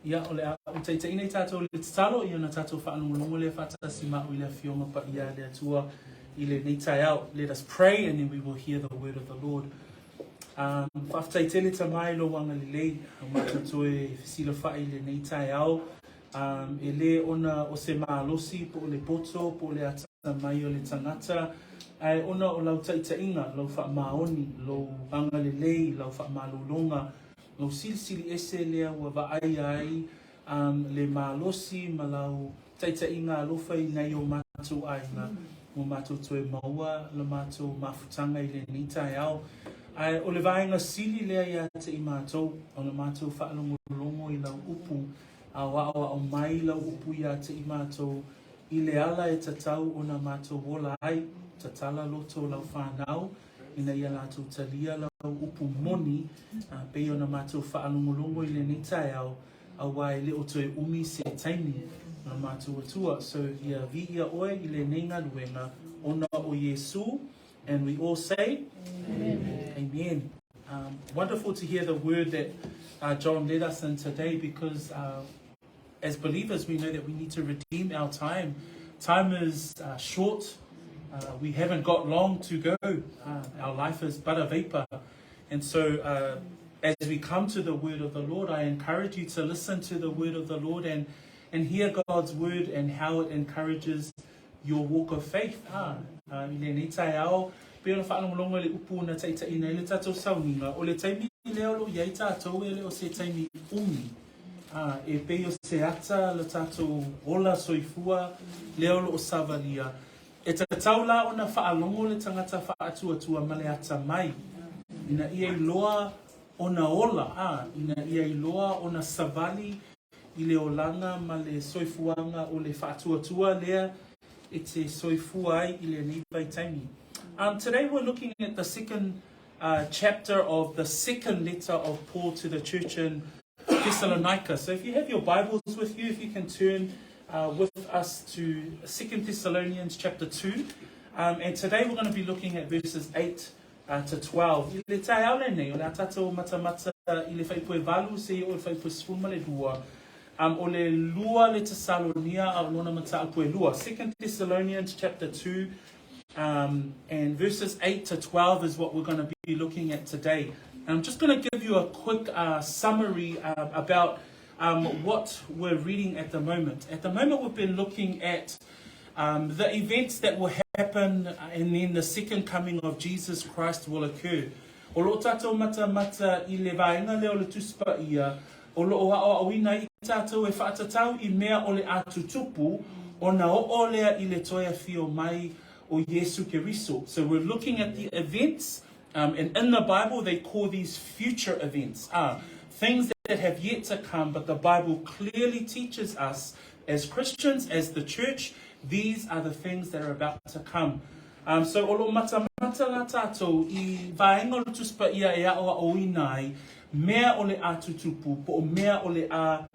Ia, o le a ou taitaiina i tatou i le tatalo, ia ona tatou faalogologo lea faatasi ma au i le Afioga Paia a le Atua i lenei taeao. Let us pray and then we will hear the word of the Lord. Um, faafetai tele Tama i lou agalelei, ua matou toe fesilafai i lenei taeao. Um, e le ona o se malosi po o le poto po o le atamai o le tagata, ae ona o lau taitaiga, lau faamaoni, lou agalelei, lau faamalologa, Lou silisili ese lea ua vaaia ai le malosi ma lau taitaiga alofa i nai o matou aiga, ua matou toe maua la matou mafutaga i lenei taeao. Ae o le vaega sili lea ia te i matou, o la matou faalogologo i lau upu, a o aoao mai lau upu ia te i matou i le ala e tatau ona matou ola ai, tatala loto lau fanau, ina ia latou talia lau upu moni, a pei ona matou faalogologo i lenei taeao, aua e le o toe umi se taimi na matou Atua. So ia viia oe i lenei galuega ona o Iesu, and we all say, Amen. Amen. Um, wonderful to hear the word that uh, John led us in today because uh, as believers, we know that we need to redeem our time. Time is uh, short. Uh, we haven't got long to go. Uh, our life is but a vapor. And so, uh, as we come to the word of the Lord, I encourage you to listen to the word of the Lord and, and hear God's word and how it encourages your walk of faith. Ah, uh, i lenei taeao, pei ona faalogologo i le upu na taitaiina ai le tatou sauniga, o le taimi lea o lo o i ai tatou e le o se taimi umi. Ā, e pei o se ata lo tatou ola soifua lea o lo o savalia. E tatau la ona faalogo le tagata faatuatua ma le atamai, ina ia iloa ona ola, ā, ina ia iloa ona savali i le olaga ma le soifuaga o le faatuatua lea e te soifua ai i lenei vaitaimi. Um, today we're looking at the second uh, chapter of the second letter of Paul to the church in Thessalonica. So if you have your Bibles with you, if you can turn uh, with us to Second Thessalonians chapter 2. Um, and today we're going to be looking at verses 8 uh, to 12. I le taeao lenei, o le a tatou matamata i le faipue valu seia oo i le faipue 12. Um, o le lua le Tesalonia a o lona mataupu e lua. Second Thessalonians chapter 2 um, and verses 8 to 12 is what we're going to be looking at today. And I'm just going to give you a quick uh, summary uh, about um, what we're reading at the moment. At the moment, we've been looking at um, the events that will happen and then the second coming of Jesus Christ will occur. O lo tatou matamata i le vaega lea o le Tusi Paia, o lo o aoaoina ai tatou e faatatau i mea o le a tutupu ona oo lea i le toe afio mai o Iesu Keriso. So we're looking at the events, um, and in the Bible they call these future events, uh, things that have yet to come, but the Bible clearly teaches us as Christians, as the church, these are the things that are about to come. Um, so o lo matamata la tatou i vaega o le Tusi Paia e aoaoina ai mea o le a tutupu po o mea o le a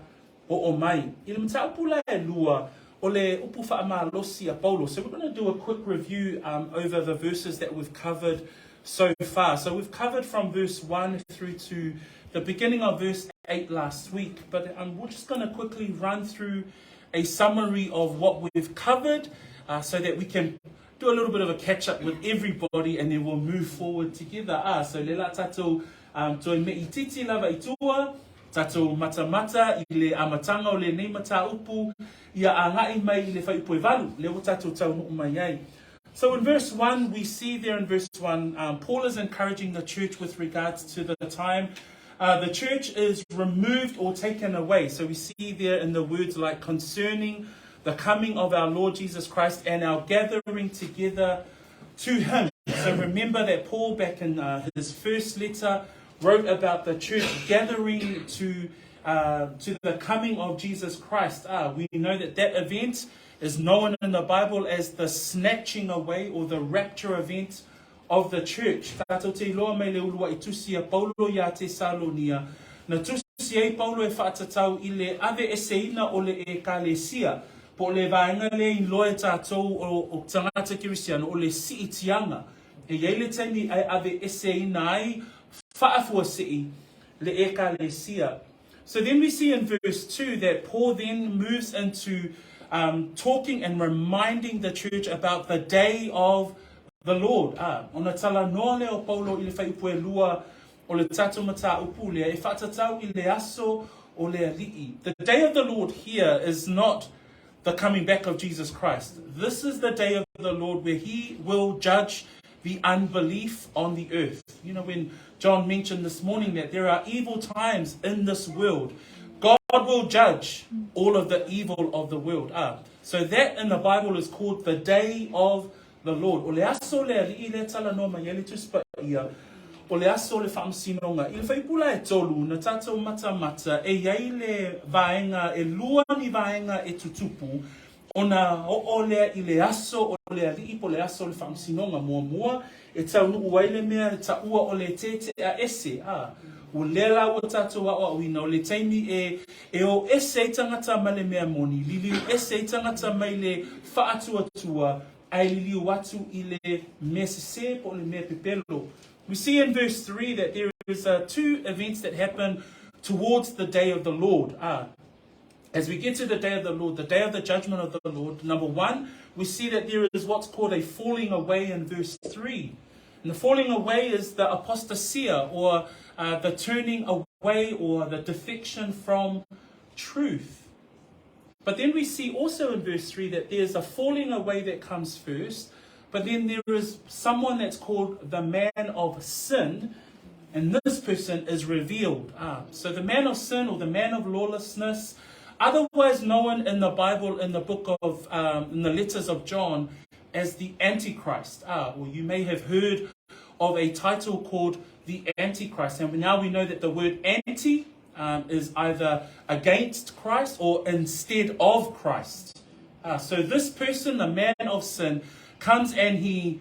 oo mai. I le mataupu la e lua, o le upu faamalosi a Paulo. So we're going to do a quick review um, over the verses that we've covered so far. So we've covered from verse 1 through to the beginning of verse 8 last week, but um, we're just going to quickly run through a summary of what we've covered uh, so that we can do a little bit of a catch up with everybody and then we'll move forward together. Ah, so le la tatou um, toe me i titi lava i tua, tatou matamata i le amatanga o lenei mataupu, ia agai mai i le whaiupu e valu, le ua tatou taunuu mai ai. So in verse 1, we see there in verse 1, um, Paul is encouraging the church with regards to the time uh, the church is removed or taken away. So we see there in the words like concerning the coming of our Lord Jesus Christ and our gathering together to him. So remember that Paul, back in uh, his first letter, wrote about the church gathering to, uh, to the coming of Jesus Christ. Ah, we know that that event is known in the Bible as the snatching away or the rapture event of the church. Tatou te iloa mai le ulua'i tusi a Paulo iā Tesalonia, na tusi ai Paulo e faatatau i le aveeseina o le Ekalesia, po o le vaega lea i iloa e tatou o, o tagata Kerisiano, o le siitiaga. E i ai le taimi e aveeseina ai faafuasei le Ekalesia. So then we see in verse 2 that Paul then moves into um, talking and reminding the church about the day of the Lord. Ah, ona talanoa lea o Paulo i le fuaiupu e lua o le tatou mataupu lea e faatatau i le aso o le Alii. The day of the Lord here is not the coming back of Jesus Christ. This is the day of the Lord where he will judge the unbelief on the earth. You know, when John mentioned this morning that there are evil times in this world, God will judge all of the evil of the world. Ah, so that in the Bible is called the day of the Lord. O le aso le Alii lea talanoa mai ai le Tusi Paia, o le aso o le faamasinoga. I le fuaiupu la e tolu, na tatou matamata e i ai le vaega, e lua ni vaega e tutupu, ona oo lea i le aso o le Alii po o le aso o le faamasinoga. Muamua, e taunuu ai le mea e taua o le tetea ese, ā, o lea la ua tatou aoaoina, o le taimi e, e o ese ai tagata ma le mea moni, liliu ese ai tagata mai le faatuatua, ae liliu atu i le mea sesē po o le mea pepelo. We see in verse 3 that there is uh, two events that happen towards the day of the Lord. Ah, as we get to the day of the Lord, the day of the judgment of the Lord, number one, we see that there is what's called a falling away in verse 3. And the falling away is the apostasia or uh, the turning away or the defection from truth. But then we see also in verse 3 that there's a falling away that comes first, but then there is someone that's called the man of sin, and this person is revealed. Ah, so the man of sin or the man of lawlessness, otherwise known in the Bible, in the book of, um, in the letters of John, as the Antichrist. Ah, or you may have heard of a title called the Antichrist. And now we know that the word anti um, is either against Christ or instead of Christ. Uh, so this person, the man of sin, comes and he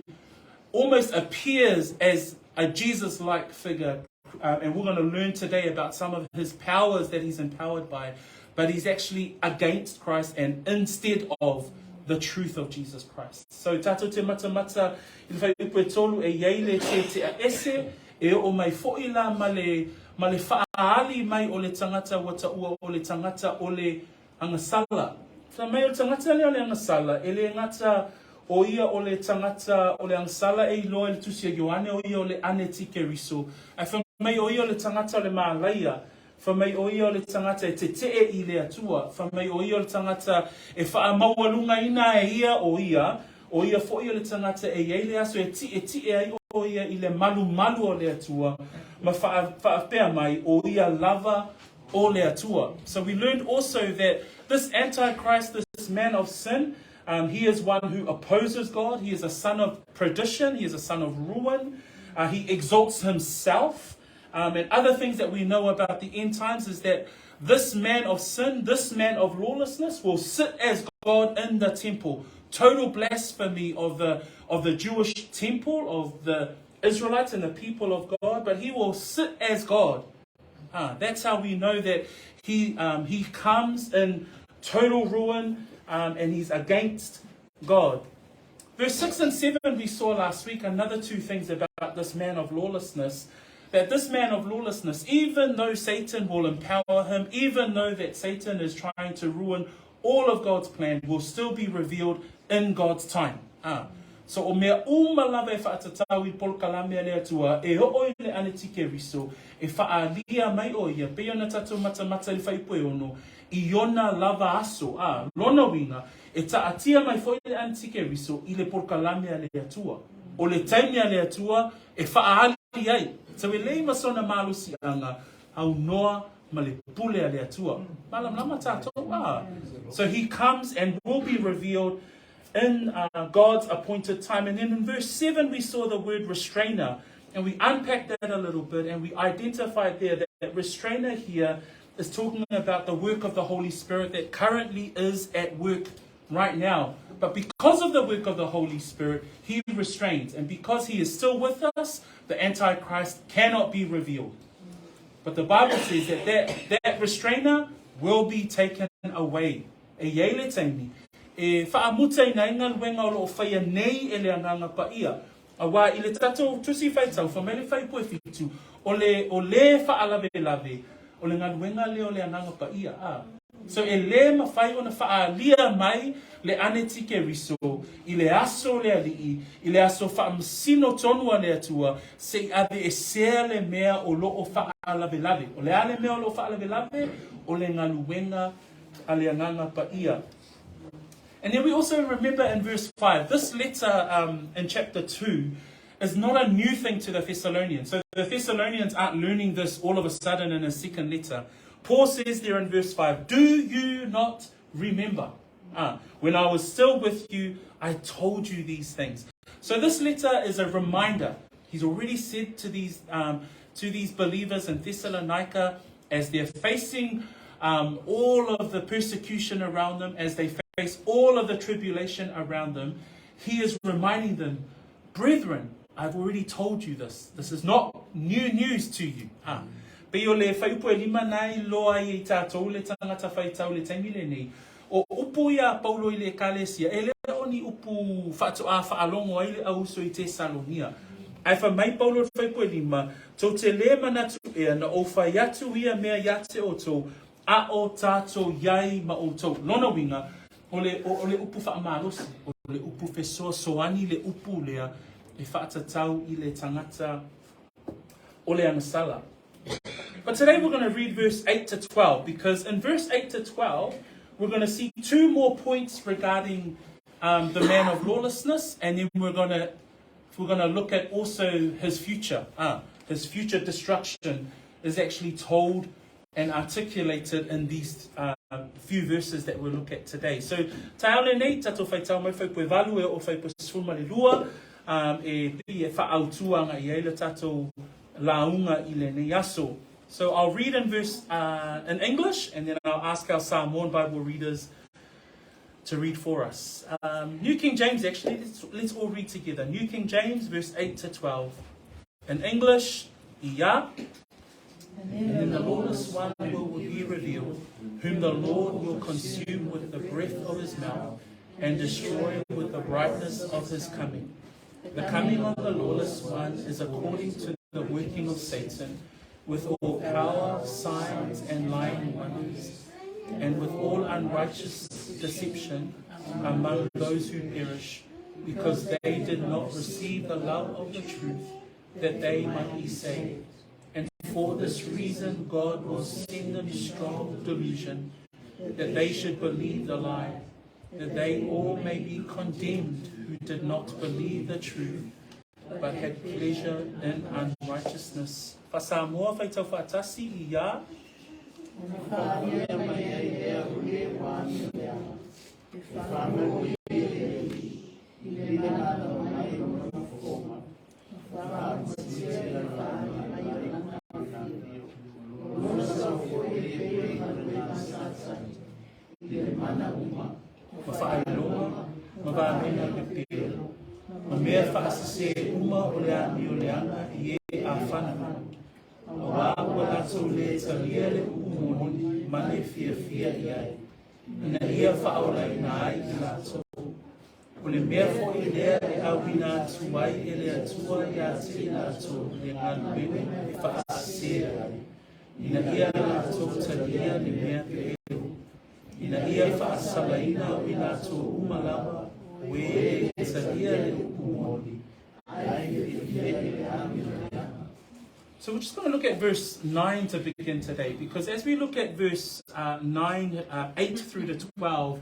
almost appears as a Jesus like figure. Uh, and we're going to learn today about some of his powers that he's empowered by. But he's actually against Christ and instead of the truth of Jesus Christ. So tātou te matamata i le fuaiupu e tolu e i ai le tetea ese e oo mai fo'i la ma le, ma le faaali mai o le tagata ua taua o le tagata o le agasala. Fai mai o le tagata lea o le agasala, e le gata o ia o le tagata o le agasala e iloa i le Tusi a Ioane o ia o le Anetikeriso, ae fai mai o ia o le tagata o le mālaia, fai mai o ia o le tagata e tetee i le Atua, fai mai o ia o le tagata e faamaualugaina e ia o ia, O ia foʻi o le tagata e i ai le aso e tiʻetiʻe ai o ia i le malumalu o le Atua, ma faapea mai, o ia lava o le Atua. So we learned also that this Antichrist, this man of sin, um, he is one who opposes God. He is a son of perdition. He is a son of ruin. Uh, he exalts himself. Um, and other things that we know about the end times is that this man of sin, this man of lawlessness, will sit as God in the temple. Total blasphemy of the, of the Jewish temple, of the Israelites and the people of God, but he will sit as God. Ah, that's how we know that he, um, he comes in total ruin um, and he's against God. Verse 6 and 7 we saw last week another two things about this man of lawlessness. That this man of lawlessness, even though Satan will empower him, even though that Satan is trying to ruin all of God's plan, will still be revealed in God's time. Ah. So o mea uma lava e faatatau i polokalame a le Atua, e oo i le Anetikeriso, e faaalia mai o ia, pei ona tatou matamata i le fuaiupu e ono, i ona lava aso, a, lona uiga, e taatia mai foi le Anetikeriso i le polokalame a le Atua. O le taimi a le Atua e faaali ai, tau e lei ma sona malosiaga, aunoa ma le pule a le Atua. Malamalama tatou, a. So he comes and will be revealed in uh, God's appointed time. And then in verse 7, we saw the word restrainer. And we unpacked that a little bit and we identified there that, that restrainer here is talking about the work of the Holy Spirit that currently is at work right now. But because of the work of the Holy Spirit, he restrains. And because he is still with us, the Antichrist cannot be revealed. But the Bible says that that, that restrainer will be taken away. E i ai le taimi, e faamutaina ai galuega o lo o faia nei e le Agaga Paia, auā i le tatou Tusi Faitau, fai mai le fuaiupu e fitu, o le, o lē faalavelave, O le galuega lea o le Agaga Paia, a. So e lē mafai ona faaalia mai le Anetikeriso i le aso o le Alii, i le aso faamasino tonu a le Atua, se i aveesea le mea o lo o faalavelave. O le a le mea o lo o faalavelave? O le galuega a le Agaga Paia. And then we also remember in verse 5, this letter um, in chapter 2 is not a new thing to the Thessalonians. So the Thessalonians aren't learning this all of a sudden in his second letter. Paul says there in verse 5, Do you not remember? Ah, when I was still with you, I told you these things. So this letter is a reminder. He's already said to these, um, to these believers in Thessalonica, as they're facing um, all of the persecution around them, as they face all of the tribulation around them, he is reminding them, brethren, I've already told you this. This is not new news to you. Ha. Pei o le whaiupu e lima nei loa ai i tātou le tangata whaitau le taimi lenei. O upu ia a Paulo i le Ekalesia, e le o ni upu faatoa faalogo ai le auuso i Tesalonia. Ae fai mai Paulo i le fuaiupu e lima, Tou te lē manatu ea na ou fai atu ia mea iā te outou, a o tātou iai ma outou. Lona uiga, o le, o, o le upu faamalosi, o le upu fesoasoani le upu lea e faatatau i le tagata o le agasala. But today we're going to read verse 8 to 12 because in verse 8 to 12 we're going to see two more points regarding um, the man of lawlessness and then we're going to we're going to look at also his future. Ah, his future destruction is actually told and articulated in these uh, few verses that we'll look at today. So, taeao lenei, tatou whaitau mai whaipu e valu e o whaipu sefulu ma le lua, um, e pi e whaautuanga i ai le tatou lauga i lenei aso. So I'll read in verse uh, in English and then I'll ask our Samoan Bible readers to read for us. Um, New King James, actually, let's, let's all read together. New King James, verse 8 to 12. In English, Iya. And then the lawless one will be revealed, whom the Lord will consume with the breath of his mouth and destroy with the brightness of his coming. The coming of the lawless one is according to the working of Satan, with all power, signs, and lying wonders, and with all unrighteous deception among those who perish, because they did not receive the love of the truth, that they might be saved. And for this reason God will send them strong delusion, that they should believe the lie, that they all may be condemned who did not believe the truth, but had pleasure in unrighteousness. Wha-Samoa whaitau whaatasi i a. Ona whaalia mai ai e au le wa me le ana, e whanau i le alii, i le manava mai o lona fofoga, ma whaamuatia i le whaangi mai o lana afio. O lona sao foi e pei o galuega a Satani, i le mana uma, Ma faailoga, ma vaega pepelo, ma mea faasesē uma o le amioleaga i e āfana, auā ua latou lē talia le upu moni ma le fiafia i ai, ina ia faaolaina ai i latou. O le mea foi lea e auina atu ai e le Atua iā te i latou le galuega e faasesē ai, ina ia latou talia le mea pepelo, ina ia faasalaina o i latou uma lava o e lē talia le upu moni, ae fiafia i le amioleaga. So we're just going to look at verse 9 to begin today, because as we look at verse uh, 9, uh, 8 through to 12,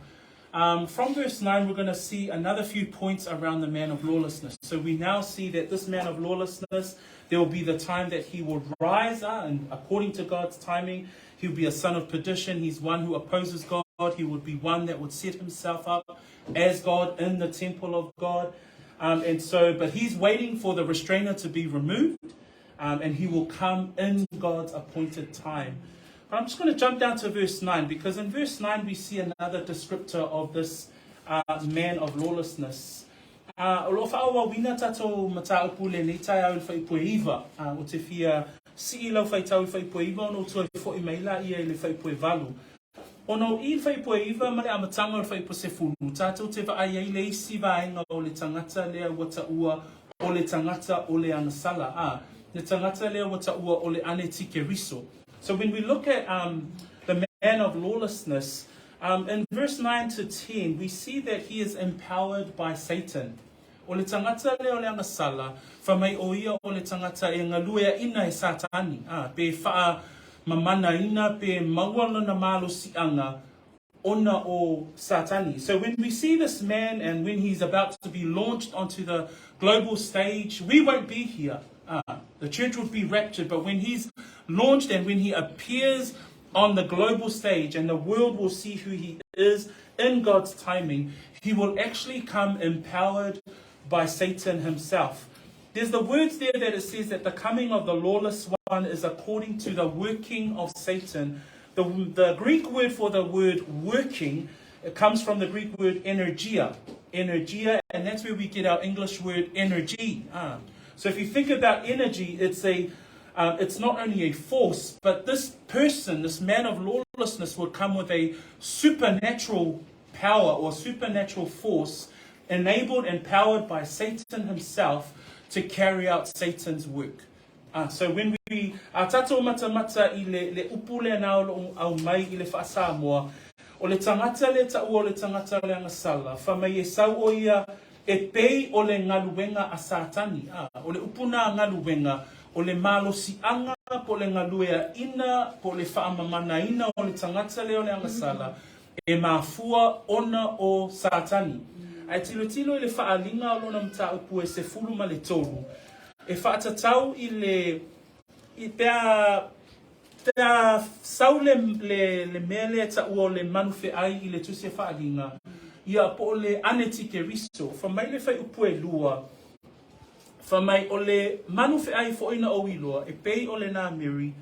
um, from verse 9, we're going to see another few points around the man of lawlessness. So we now see that this man of lawlessness, there will be the time that he will rise, uh, and according to God's timing, he'll be a son of perdition. He's one who opposes God. He would be one that would set himself up as God in the temple of God. Um, and so, but he's waiting for the restrainer to be removed um, and he will come in God's appointed time. But I'm just going to jump down to verse 9 because in verse 9 we see another descriptor of this uh, man of lawlessness. Uh, o lo whaawawina tatou mataupu lenei taeao i le fuaiupu e iva. Uh, o te fia sii lau faitau i le fuaiupu e iva ona o toe fo'i mai la ia i le fuaiupu e valu. Ona o i le fuaiupu e iva ma le amataga o le fuaiupu sefulu, tatou te vaai ai le isi vaega o le tagata lea ua taua o le tagata o le agasala, ā, le tagata lea ua taua o le Anetikeriso. So when we look at the man of lawlessness, in verse 9 to 10, we see that he is empowered by Satan. O le tangata lea o le agasala, fa mai o ia o le tagata e galueaʻina e Satani, a, pe faamamanaina pe maua lona malosiʻaga ona o Satani. So when we see this man and when he's about to be launched onto the global stage, we won't be here. The church would be raptured, but when he's launched and when he appears on the global stage and the world will see who he is in God's timing, he will actually come empowered by Satan himself. There's the words there that it says that the coming of the lawless one is according to the working of Satan. The, the Greek word for the word working, it comes from the Greek word energia. Energia, and that's where we get our English word energy. So if you think about energy, it's a it's not only a force, but this person, this man of lawlessness, would come with a supernatural power or supernatural force enabled and powered by Satan himself to carry out Satan's work. So when we, a tatou matamata i le, le upu lea na o loo aumai i le faa-Samoa, o le tagata le taua o le tagata le agasala, fa mai e sau o ia e pei o le galuega a Satani. O le upu na galuega, o le malosiaga po o le galueaʻina po o le faamamanaina o le tagata lea o le agasala, e mafua ona o Satani. Ae tilotilo i le faaaliga o lona mataupu e 13, e faatatau i le i pe a pe a sau le le le mea lea e taua o le manu feai i le tusi a faaaliga, ia po o le Anetikeriso. Fai mai le fuaiupu e 2, fai mai o le manu feai foi na ou iloa e pei o le nameri,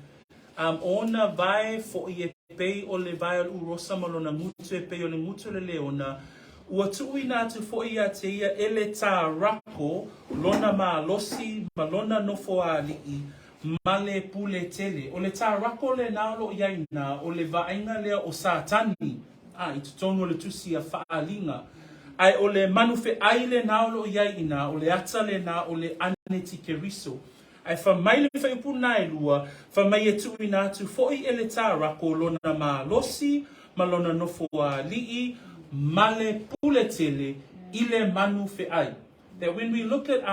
o ona vae foi e pei o le vae o le urosa ma lona gutu e pei o le gutu o le leona, ua tuuina atu foi ia te ia e le tārako lona malosi ma lona nofoaaliʻi ma le pule tele. O le tārako lenā o loo i ai inā, o le vaaiga lea o Satani, a, i totonu o le tusi a Faaaliga. Ae o le manu feai lenā o loo i ai inā, o le ata lenā o le Anetikeriso. Ae fai mai le fuaiupu na e 2, fai mai e tuuina atu foi e le tārako lona malosi ma lona nofoaaliʻi ma le pule tele i le manu feai. That when we look at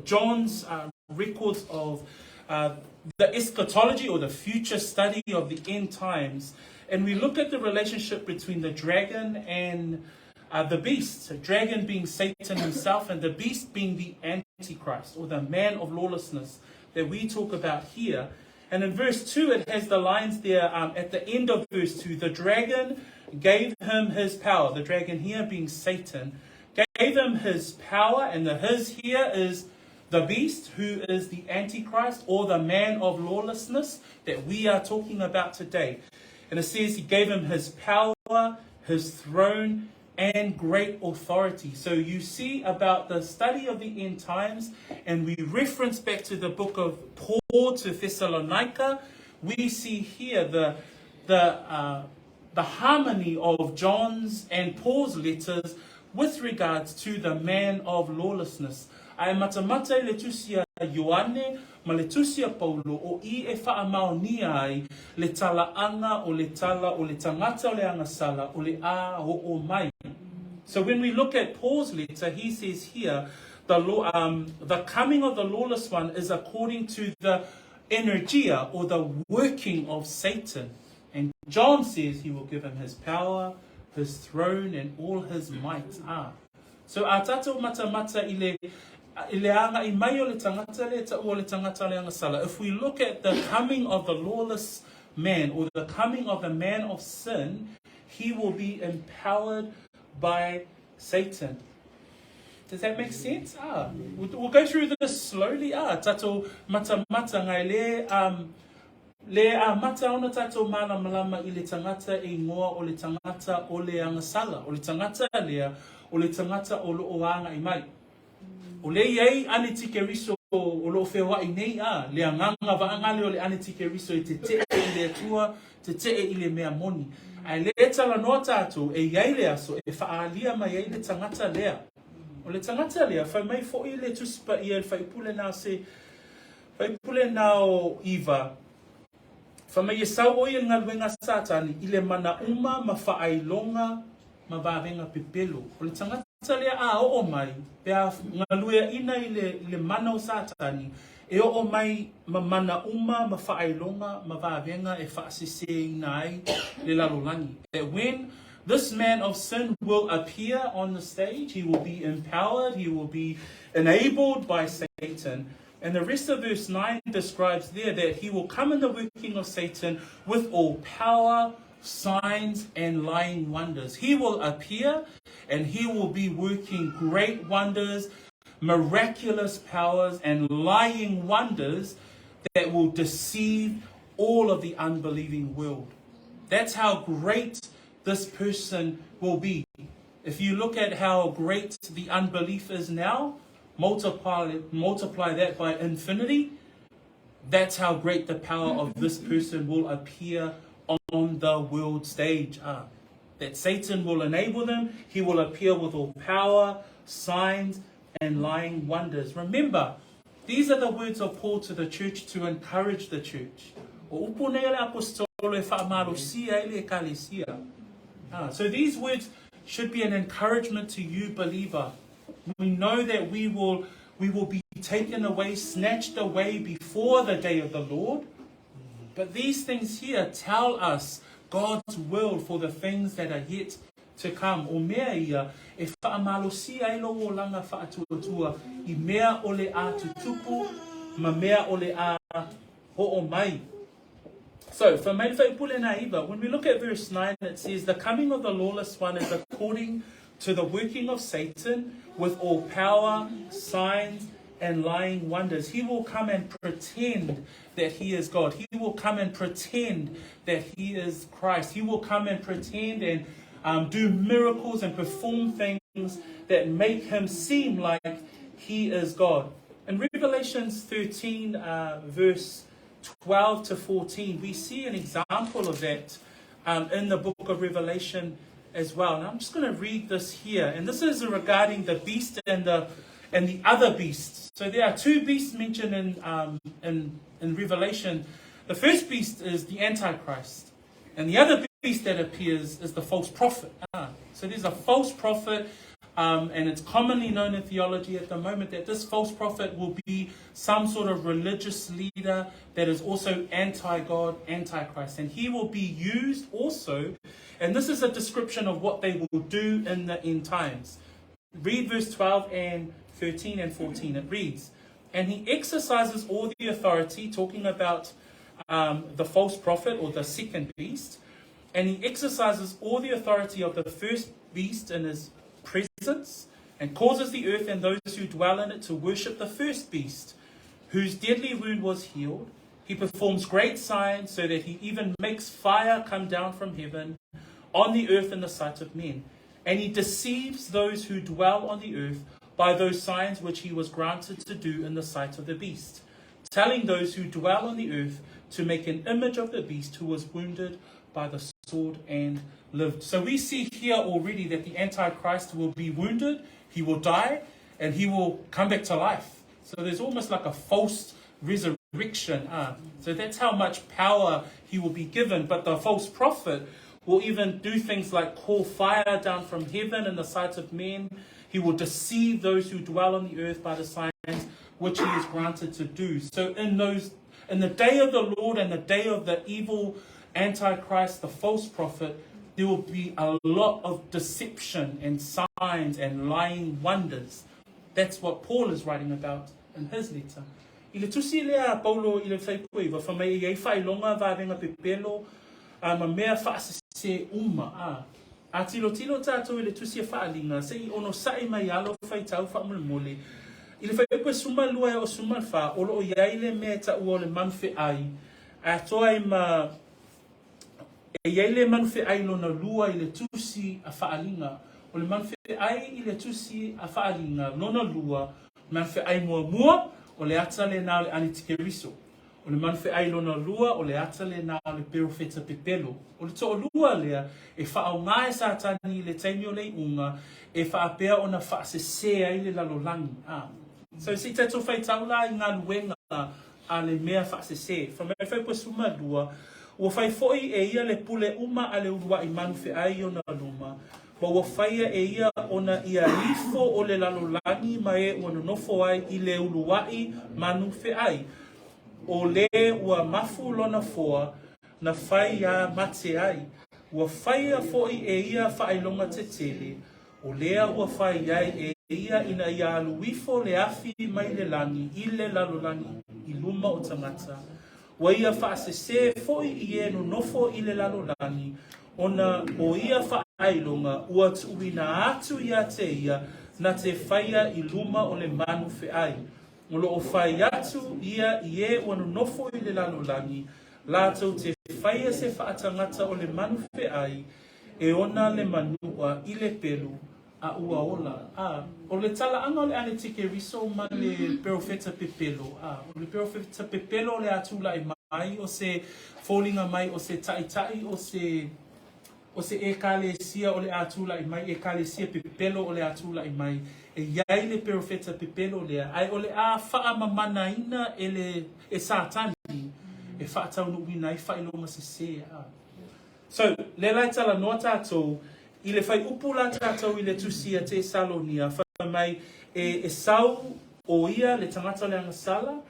John's records of the eschatology or the future study of the end times, and we look at the relationship between the dragon and the beast, so dragon being Satan himself and the beast being the Antichrist or the man of lawlessness that we talk about here. And in verse 2, it has the lines there at the end of verse 2, the dragon gave him his power, the dragon here being Satan, gave him his power, and the his here is the beast, who is the Antichrist or the man of lawlessness that we are talking about today. And it says he gave him his power, his throne, and great authority. So you see about the study of the end times, and we reference back to the book of Paul to Thessalonica, we see here the harmony of John's and Paul's letters with regards to the man of lawlessness. Ae matamata i le tusi a Ioane ma le tusi a Paulo o i e faamaonia ai le talaaga o le tala o le tagata o le agasala o le a oo mai. So when we look at Paul's letter, he says here, the coming of the lawless one is according to the energia or the working of Satan. And John says he will give him his power, his throne, and all his might. So a tatou matamata i le i le agaʻi mai o le tagata lea taua o le tagata o le agasala. If we look at the coming of the lawless man or the coming of the man of sin, he will be empowered by Satan. Does that make sense? We'll go through this slowly. Tatou matamata ngai le le a mata ona tatou malamalama i le tagata e igoa o le tagata o le agasala. O le tagata lea, o le tagata o loo agaʻi mai. O le i ai Anetikeriso o loo feoaʻi nei a, le agaga vaaga lea o le Anetikeriso e tetee i le Atua, tetee i le mea moni. Ae le talanoa tatou e i ai le aso e faaalia mai ai le tagata lea. O le tagata lea, fai mai foi le Tusi Paia i le fuaiupu lenā se fuaiupu lenā o 9. Fai mai e sau ʻo ia i le galuega a Satani i le mana uma ma faailoga ma vavega pepelo. O le tagata lea a oo mai, pe a galueaina i le, i le mana o Satani, e oo mai ma mana uma ma faailoga ma vavega e faasesēina ai le lalolagi. That when this man of sin will appear on the stage, he will be empowered, he will be enabled by Satan. And the rest of verse 9 describes there that he will come in the working of Satan with all power, signs, and lying wonders. He will appear and he will be working great wonders, miraculous powers, and lying wonders that will deceive all of the unbelieving world. That's how great this person will be. If you look at how great the unbelief is now, multiply, multiply that by infinity, that's how great the power of this person will appear on the world stage. Ah, that Satan will enable them, he will appear with all power, signs, and lying wonders. Remember, these are the words of Paul to the church to encourage the church. O upu nei a le aposetolo e faamalosia ai le ekalesia. Ah, so these words should be an encouragement to you, believer. We know that we will, we will be taken away, snatched away before the day of the Lord. But these things here tell us God's will for the things that are yet to come. O mea ia e faamalosia ai lou olaga faatuatua i mea o le a tutupu ma mea o le a ho'o mai. So, fai mai le fuaiupu lona iva, when we look at verse 9, it says, The coming of the lawless one is according to the working of Satan with all power, signs, and lying wonders. He will come and pretend that he is God. He will come and pretend that he is Christ. He will come and pretend and do miracles and perform things that make him seem like he is God. In Revelations 13, verse 12 to 14, we see an example of that in the book of Revelation as well. And I'm just going to read this here. And this is regarding the beast and the and the other beasts. So there are two beasts mentioned in, in, in Revelation. The first beast is the Antichrist. And the other beast that appears is the false prophet. Ah, so there's a false prophet, and it's commonly known in theology at the moment that this false prophet will be some sort of religious leader that is also anti God, anti Christ. And he will be used also, and this is a description of what they will do in the end times. Read verse 12 and 13 and 14. It reads, And he exercises all the authority, talking about the false prophet or the second beast, and he exercises all the authority of the first beast in his presence, and causes the earth and those who dwell in it to worship the first beast, whose deadly wound was healed. He performs great signs so that he even makes fire come down from heaven on the earth in the sight of men. And he deceives those who dwell on the earth by those signs which he was granted to do in the sight of the beast, telling those who dwell on the earth to make an image of the beast who was wounded by the sword and lived. So we see here already that the Antichrist will be wounded, he will die, and he will come back to life. So there's almost like a false resurrection. So that's how much power he will be given. But the false prophet will even do things like call fire down from heaven in the sight of men. He will deceive those who dwell on the earth by the signs which he is granted to do. So in those in the day of the Lord and the day of the evil Antichrist, the false prophet, there will be a lot of deception and signs and lying wonders. That's what Paul is writing about in his letter. I le tusi lea a Paulo i le fuaiupu iva, fai mai e i ai faailoga vavega pepelo a ma mea faasese uma, a. A tilotilo tatou i le tusi a Faaaliga, se i onosai mai alo faitau faamolemole. I le fuaiupu e 12 e oo 14, o loo i ai le mea e taua o le manu feai, atoa ai ma E i ai le manu feai lona lua i le tusi a Faaaliga. O le manu feai i le tusi a Faaaliga lona lua, manu feai muamua, o le ata lenā o le Anitikeriso. O le manu feai lona lua, o le ata lenā o le Perofeta Pepelo. O le toalua lea e faaaoga e Satani i le taimi o le iuga e faapea ona faasesē ai le lalolagi. A. So se i tatou faitau la i galuega a le mea faasesē. Fai mai le fuaiupu e 12, Ua fai foi e ia le pule uma a le uluai manu feai i ona luma, ma ua faia e ia ona ia ifo o le lalolagi ma e ua nonofo ai i le uluai manu feai. O le ua mafu lona foa, na fai a mate ai. Ua faia foi e ia faailoga tetele, o lea ua fai ai e ia ina ia alu ifo le afi mai le lagi i le lalolagi i luma o tagata. Ua ia faasesē foi i e nonofo i le lalolagi, ona o ia faailoga ua tuuina atu ia te ia na te faia i luma o le manu feai. O lo o fai atu ia i e ua nonofo i le lalolagi, latou te faia se faatagata o le manu feai e ona le manua i le pelu a ua ola. A, o le talaaga o le Aletikeriso ma le perofeta pepelo, a, o le perofeta pepelo o le a tulai mai, o se foliga mai o se taitai o se, o se Ekalesia o le a tulai mai, Ekalesia pepelo o le a tulai mai, e i ai le perofeta pepelo lea, ae o le a faamamanaina e le, e Satani e faataunuuina ai faailoga sesē. A. So, lea la e talanoa tatou, i le fuaiupu la tatou i le tusi a Tesalonia, fai mai, e, e sau o ia le tagata o le agasala,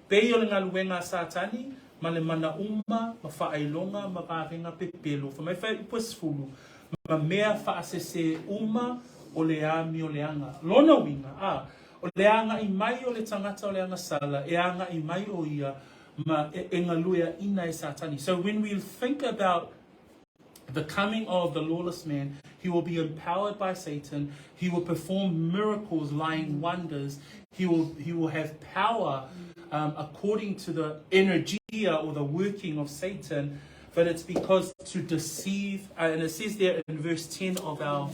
pei o le galuega a Satani, ma le mana uma, ma faailoga, ma vavega pepelo, fai mai fuaiupu e 10, ma mea faasese uma o le amioleaga. Lona uiga, a, o le agai mai o le tagata o le agasala, e agai mai o ia ma e, e galueaina e Satani. So when we think about the coming of the lawless man, he will be empowered by Satan. He will perform miracles, lying wonders. He will, he will have power according to the energy or the working of Satan. But it's because to deceive, and it says there in verse 10 of our,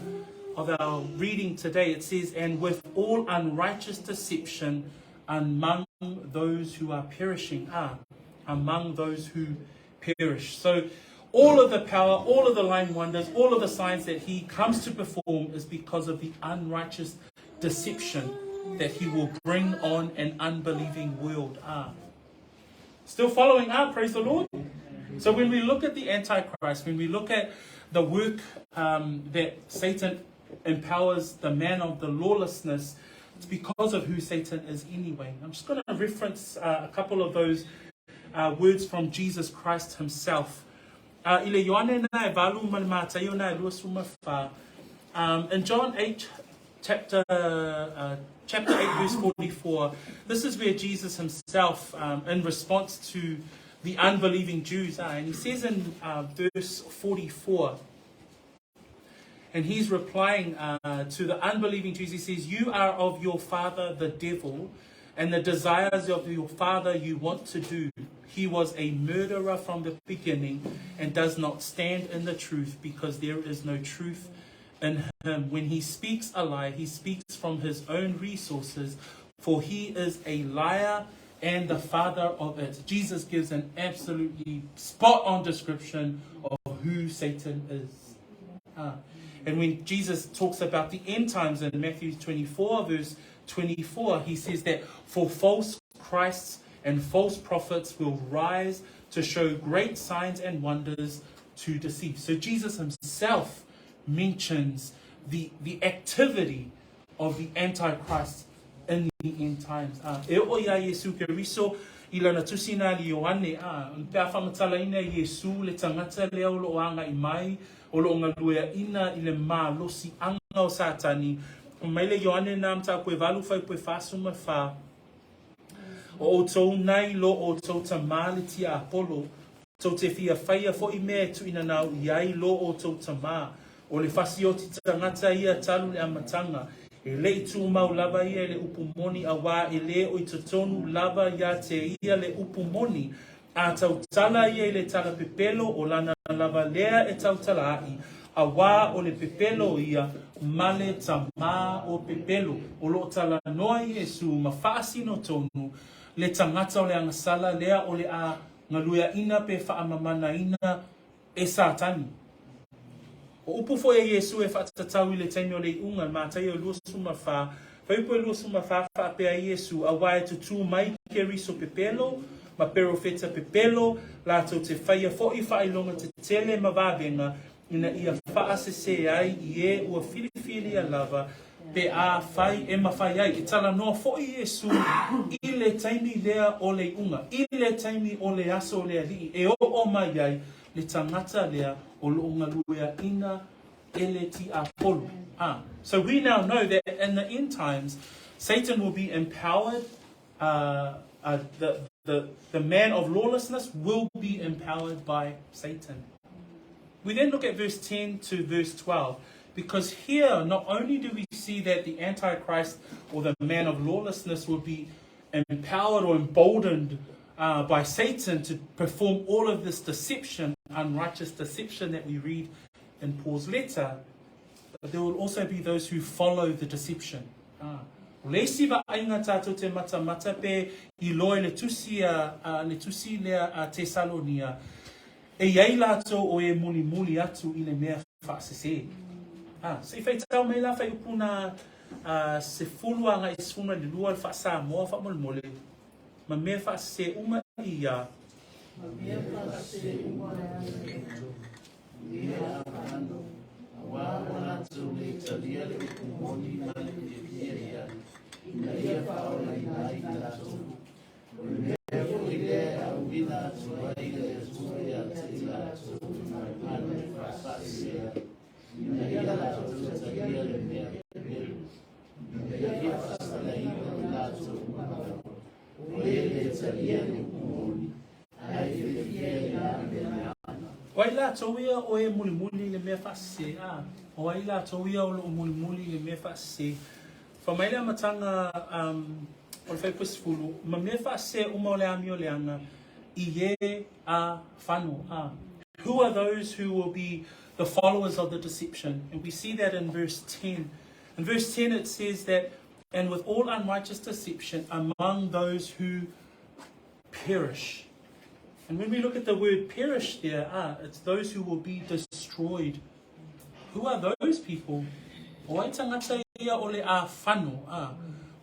of our reading today, it says, and with all unrighteous deception among those who are perishing, ah, among those who perish. So all of the power, all of the lying wonders, all of the signs that he comes to perform is because of the unrighteous deception that he will bring on an unbelieving world. Ah. Still following up, ah, praise the Lord. So when we look at the Antichrist, when we look at the work that Satan empowers the man of the lawlessness, it's because of who Satan is anyway. I'm just going to reference a couple of those words from Jesus Christ himself. I le Ioane na e valu ma le Mataio na e 24. In John 8, chapter, chapter 8, verse 44, this is where Jesus himself, in response to the unbelieving Jews, and he says in verse 44, and he's replying to the unbelieving Jews, he says, You are of your father, the devil, and the desires of your father you want to do. He was a murderer from the beginning and does not stand in the truth because there is no truth in him. When he speaks a lie, he speaks from his own resources, for he is a liar and the father of it. Jesus gives an absolutely spot on description of who Satan is. And when Jesus talks about the end times in Matthew 24, verse 24, he says that for false Christs and false prophets will rise to show great signs and wonders to deceive. So Jesus himself mentions the, the activity of the Antichrist in the end times. A, e oo iā Iesu Keriso i lana tusi na le Ioane, a, pe a faamatalaina e Iesu le tagata lea o lo o agai mai, o lo o galueaina i le malosiaga o Satani, mai le Ioane na mataupu e valu fuaiupu e 44, O outou nai lo outou tamā le tiapolo, tou te fia faia foi mea e tuuina nau i ai lo outou tamā. O le fasioti tagata ia talu le amataga. E le i tumau lava ia i le upu moni auā e le o i totonu lava ia te ia le upu moni. A tautala ia i le tala pepelo o lana lava lea e tautala ai, auā o le pepelo ia ma le tamā o pepelo. O lo o talanoa Iesu ma faasino tonu le tagata o le agasala lea o le a galueaina pe faamamanaina e Satani. O upu foi a Iesu e faatatau i le taimi o le iuga, Mataio 24, fuaiupu e 24 faapea ai Iesu, auā e tutū mai Keriso pepelo, ma perofeta pepelo, latou te faia foʻi faailoga tetele ma vavega, ina ia faasesē ai i e ua filifilia lava, pe afai e mafai ai. E talanoa foʻi Iesū i le taimi lea o le iʻuga, i le taimi o le aso o le Alii e oo mai ai le tagata lea o loo galueaʻina e le tiapolo. Ah, so we now know that in the end times, Satan will be empowered, uh, the man of lawlessness will be empowered by Satan. We then look at verse 10 to verse 12, because here not only do we see that the Antichrist or the man of lawlessness will be empowered or emboldened by Satan to perform all of this deception, unrighteous deception that we read in Paul's letter, but there will also be those who follow the deception. Ah. O le isi vaaiga tatou te matamata pe i loa i le tusi a, a le tusi lea a Tesalonia, e i ai latou o e mulimuli atu i le mea faasesē. Ah, se i faitau mai la fuaiupu na a, 10 agai 12 le faa-Samoa faamolemole, ma mea faasesē uma i ia. Ma mea faasesē uma i e afano, auā ua latou lē talia le upu moni ma le fiafia i ai, ina ia faaolaina ai i latou. O le mea foʻi lea e auina atu ai le Atua ia te i latou ma le faasesē ai, ina ia latou talia le mea pepelo, ina ia faasalaina i latou uma lava, o e lē talia le upu moni, ae fiafia i na mea leaga. O ai latou ia o e mulimuli i le mea faasesē? A, o ai latou ia o loo mulimuli i le mea faasesē? Fai mai le amataga um, o le fuaiupu 10, ma mea faasesē uma o le amio leaga i e a fano. A. Who are those who will be the followers of the deception? And we see that in verse 10. In verse 10 it says that, and with all unrighteous deception among those who perish. And when we look at the word perish there, it's those who will be destroyed. Who are those people? O ai tagata ia o le a fano, ah.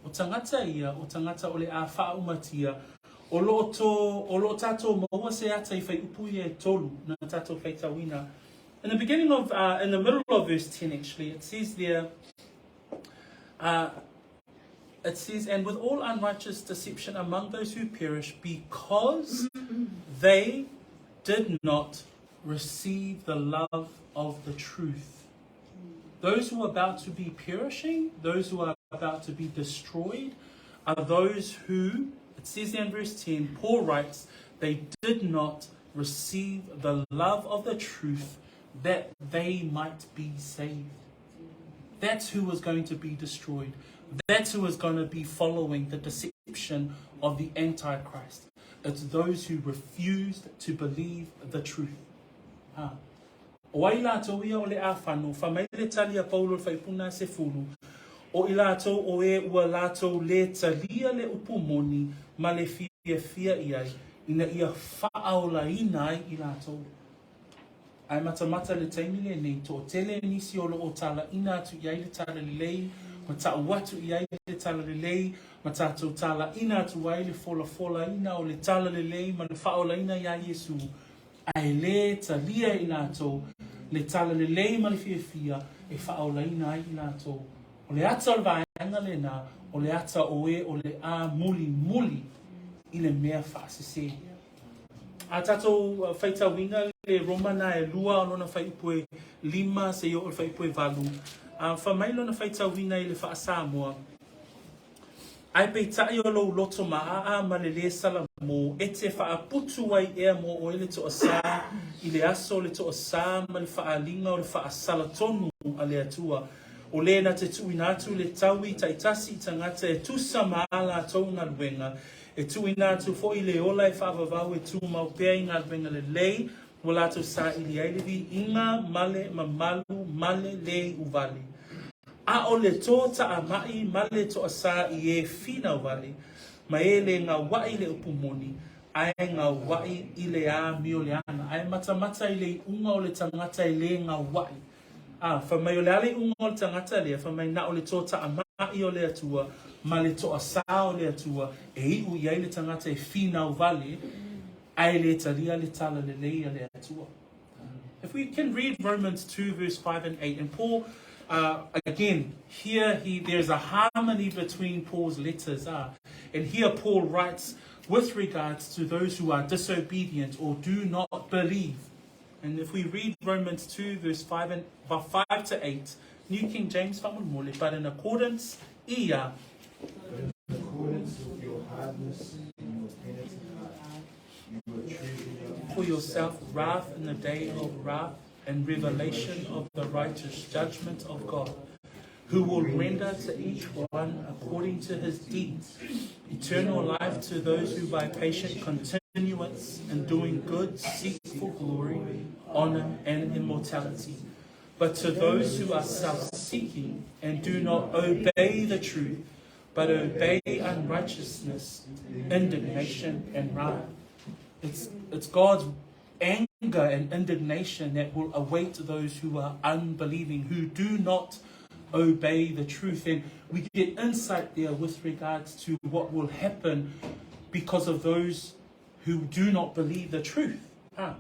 O tagata ia, o tagata o le a faaumatia, o loo to, o loo tatou maua se ata i fuaiupu ia e tolu na tatou faitauina. In the beginning of, in the middle of verse 10 actually, it says there, it says, and with all unrighteous deception among those who perish, because they did not receive the love of the truth. Those who are about to be perishing, those who are about to be destroyed, are those who, it says there in verse 10, Paul writes, they did not receive the love of the truth that they might be saved. That's who was going to be destroyed. That's who is going to be following the deception of the Antichrist. It's those who refused to believe the truth. Ha. O ai latou ia o le a fano, fai mai le tali a Paulo le fuaiupu na 10, o i latou o e ua latou lē talia le upu moni ma le fiafia i ai, ina ia faaolaina ai i latou. Ae matamata le taimi lenei, toatele nisi o loo talaina atu i ai le talalelei, ma taʻu atu i ai le talalelei, ma tatou talaina atu ai le folafolaina o le talalelei ma le faaolaina iā Iesū, ae lē talia i latou le talalelei ma le fiafia e faaolaina ai i latou. O le ata o le vaega lenā, o le ata o e o le a mulimuli i le mea faasesē. A tatou faitauina le Roma na e lua o lona fuaiupu e 5 seia oo i le fuaiupu e 8, a fai mai lona faitauina i le faa-Samoa, Ae peitai o lou loto maʻaʻa ma le lē salamō, e te faaputu ai ea mo oe le toasā i le aso o le toasā ma le faaaliga o le faasala tonu a le Atua, o lē na te tuuina atu le taui taitasi i tagata e tusa ma a latou galuega, E tuuina atu foʻi le ola e faavavau e tumau pea i galuega lelei ua latou saili ai le viiga ma le mamalu ma le lē iʻu vale. A o le totaʻamaʻi ma le toasā i e finau vale, ma e lē gauaʻi i le upu moni, ae gauaʻi i le amio leaga. Ae matamata i le iʻuga o le tagata e lē gauaʻi. A, fai mai o le a le iʻuga o le tagata lea, fai mai na o le totaʻamaʻi o le Atua. ma le toasā o le Atua e iʻu i ai le tagata e finau vale ae le talia le talalelei a le Atua. If we can read Romans 2 verse 5 and 8, and Paul, again, here he there's a harmony between Paul's letters. And here Paul writes with regards to those who are disobedient or do not believe. And if we read Romans 2 verse 5 and 5 to 8, New King James faamolemole, but in accordance ia But in accordance with your hardness and your penitent heart, you are treasuring up for yourself wrath in the day of wrath and revelation of the righteous judgment of God, who will render to each one according to his deeds, eternal life to those who by patient continuance in doing good seek for glory, honor, and immortality. But to those who are self-seeking and do not obey the truth, but obey unrighteousness, indignation, and wrath. It's, it's God's anger and indignation that will await those who are unbelieving, who do not obey the truth. And we get insight there with regards to what will happen because of those who do not believe the truth. Huh?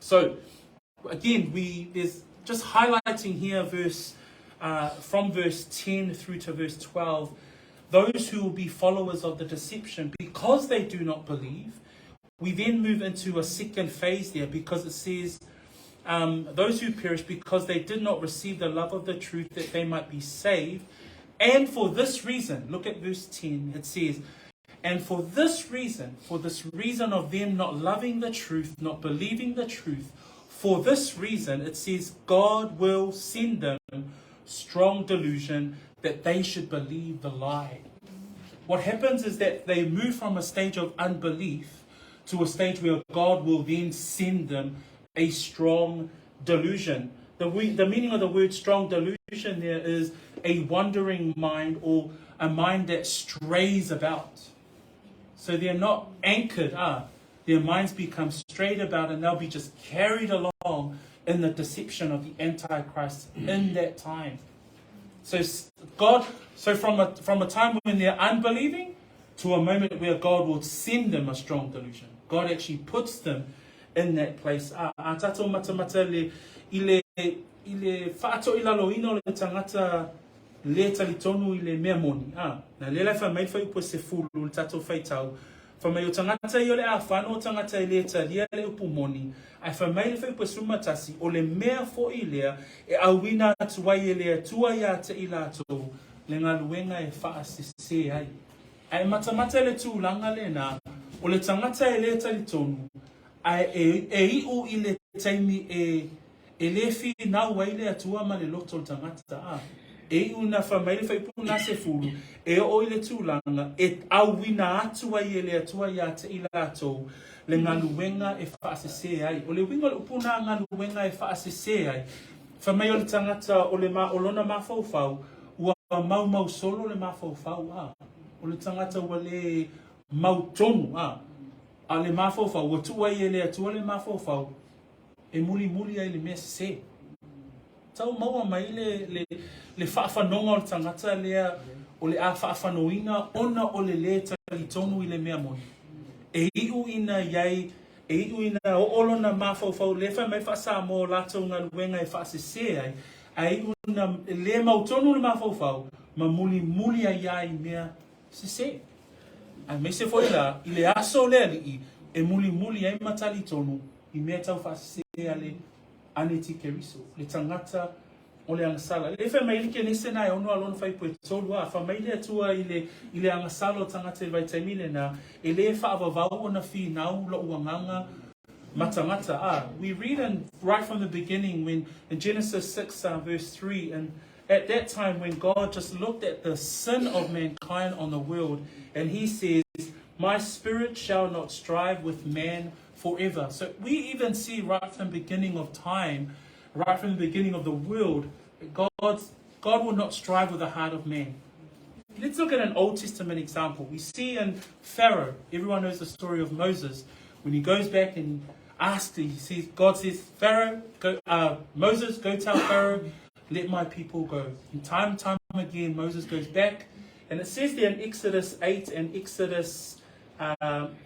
So, again, we there's just highlighting here verse from verse 10 through to verse 12, those who will be followers of the deception because they do not believe. We then move into a second phase there because it says, those who perish because they did not receive the love of the truth that they might be saved. And for this reason, look at verse 10, it says, and for this reason, for this reason of them not loving the truth, not believing the truth, for this reason, it says, God will send them strong delusion that they should believe the lie. What happens is that they move from a stage of unbelief to a stage where God will then send them a strong delusion. The, the meaning of the word strong delusion there is a wandering mind or a mind that strays about. So they're not anchored, Their minds become strayed about and they'll be just carried along in the deception of the Antichrist in that time. So God, so from a, from a time when they're unbelieving to a moment where God will send them a strong delusion. God actually puts them in that place. A, a tātou matamata le, i le, i le whaatoilaloina o le tangata le talitonu i le mea moni. A, na le lai wha mai whai upu e se fulu le tātou whaitau. Wha mai o tangata i o le āwhano o tangata i le talia le upu moni. Ae fai mai le fuaiupu e 11, o le mea foʻi lea e ʻauina atu ai e le Atua iā te i latou le galuega e faasesē ai. Ae matamata i le tulaga lenā, o le tagata e lē talitonu, ae e, e iʻu i le taimi e, e lē finau ai le Atua ma le loto o le tagata, a e iʻu ina fai mai le fuaiupu na 10, e oo i le tulaga e ʻauina atu ai e le Atua iā te i latou le galuega e faasesē ai. O le uiga o le upu na galuega e faasesē ai, fai mai o le tagata o le ma, o lona mafaufau, ua maumau solo le mafaufau, a o le tagata ua lē mautonu, a a le mafaufau, ua tuu ai e le Atua le mafaufau e mulimuli ai i le mea sesē. Tau maua mai le, le, le faafanoga o le tagata lea o le a faafanoina ona o le lē talitonu i le mea moni. E iʻu ina iai, e iʻu ina oo lona mafaufau lea fai mai faa-Samoa o latou galuega e faasesē ai, ae iʻu ina lē mautonu le mafaufau ma mulimuli ai lava i mea sesē. Aemaise foi la i le aso o le Alii e mulimuli ai ma talitonu i mea tau faasesē a le Anetikeriso, le tagata o le agasala. Le fai mai le Kenese na e ono a lona fuaiupu e tolu, a fai mai le Atua i le, i le agasala o tagata i le vaitaimi lenā, e lē faavavau ona finau loʻu agaga ma tagata. A, we read in, right from the beginning when, in Genesis 6 verse 3, and at that time when God just looked at the sin of mankind on the world, and he says, my spirit shall not strive with man forever. So we even see right from the beginning of time, right from the beginning of the world, God's, God will not strive with the heart of man. Let's look at an Old Testament example. We see in Pharaoh, everyone knows the story of Moses, when he goes back and asks, he sees, God says, Pharaoh, go, Moses, go tell Pharaoh, let my people go. And time and time again, Moses goes back And it says there in Exodus 8 and Exodus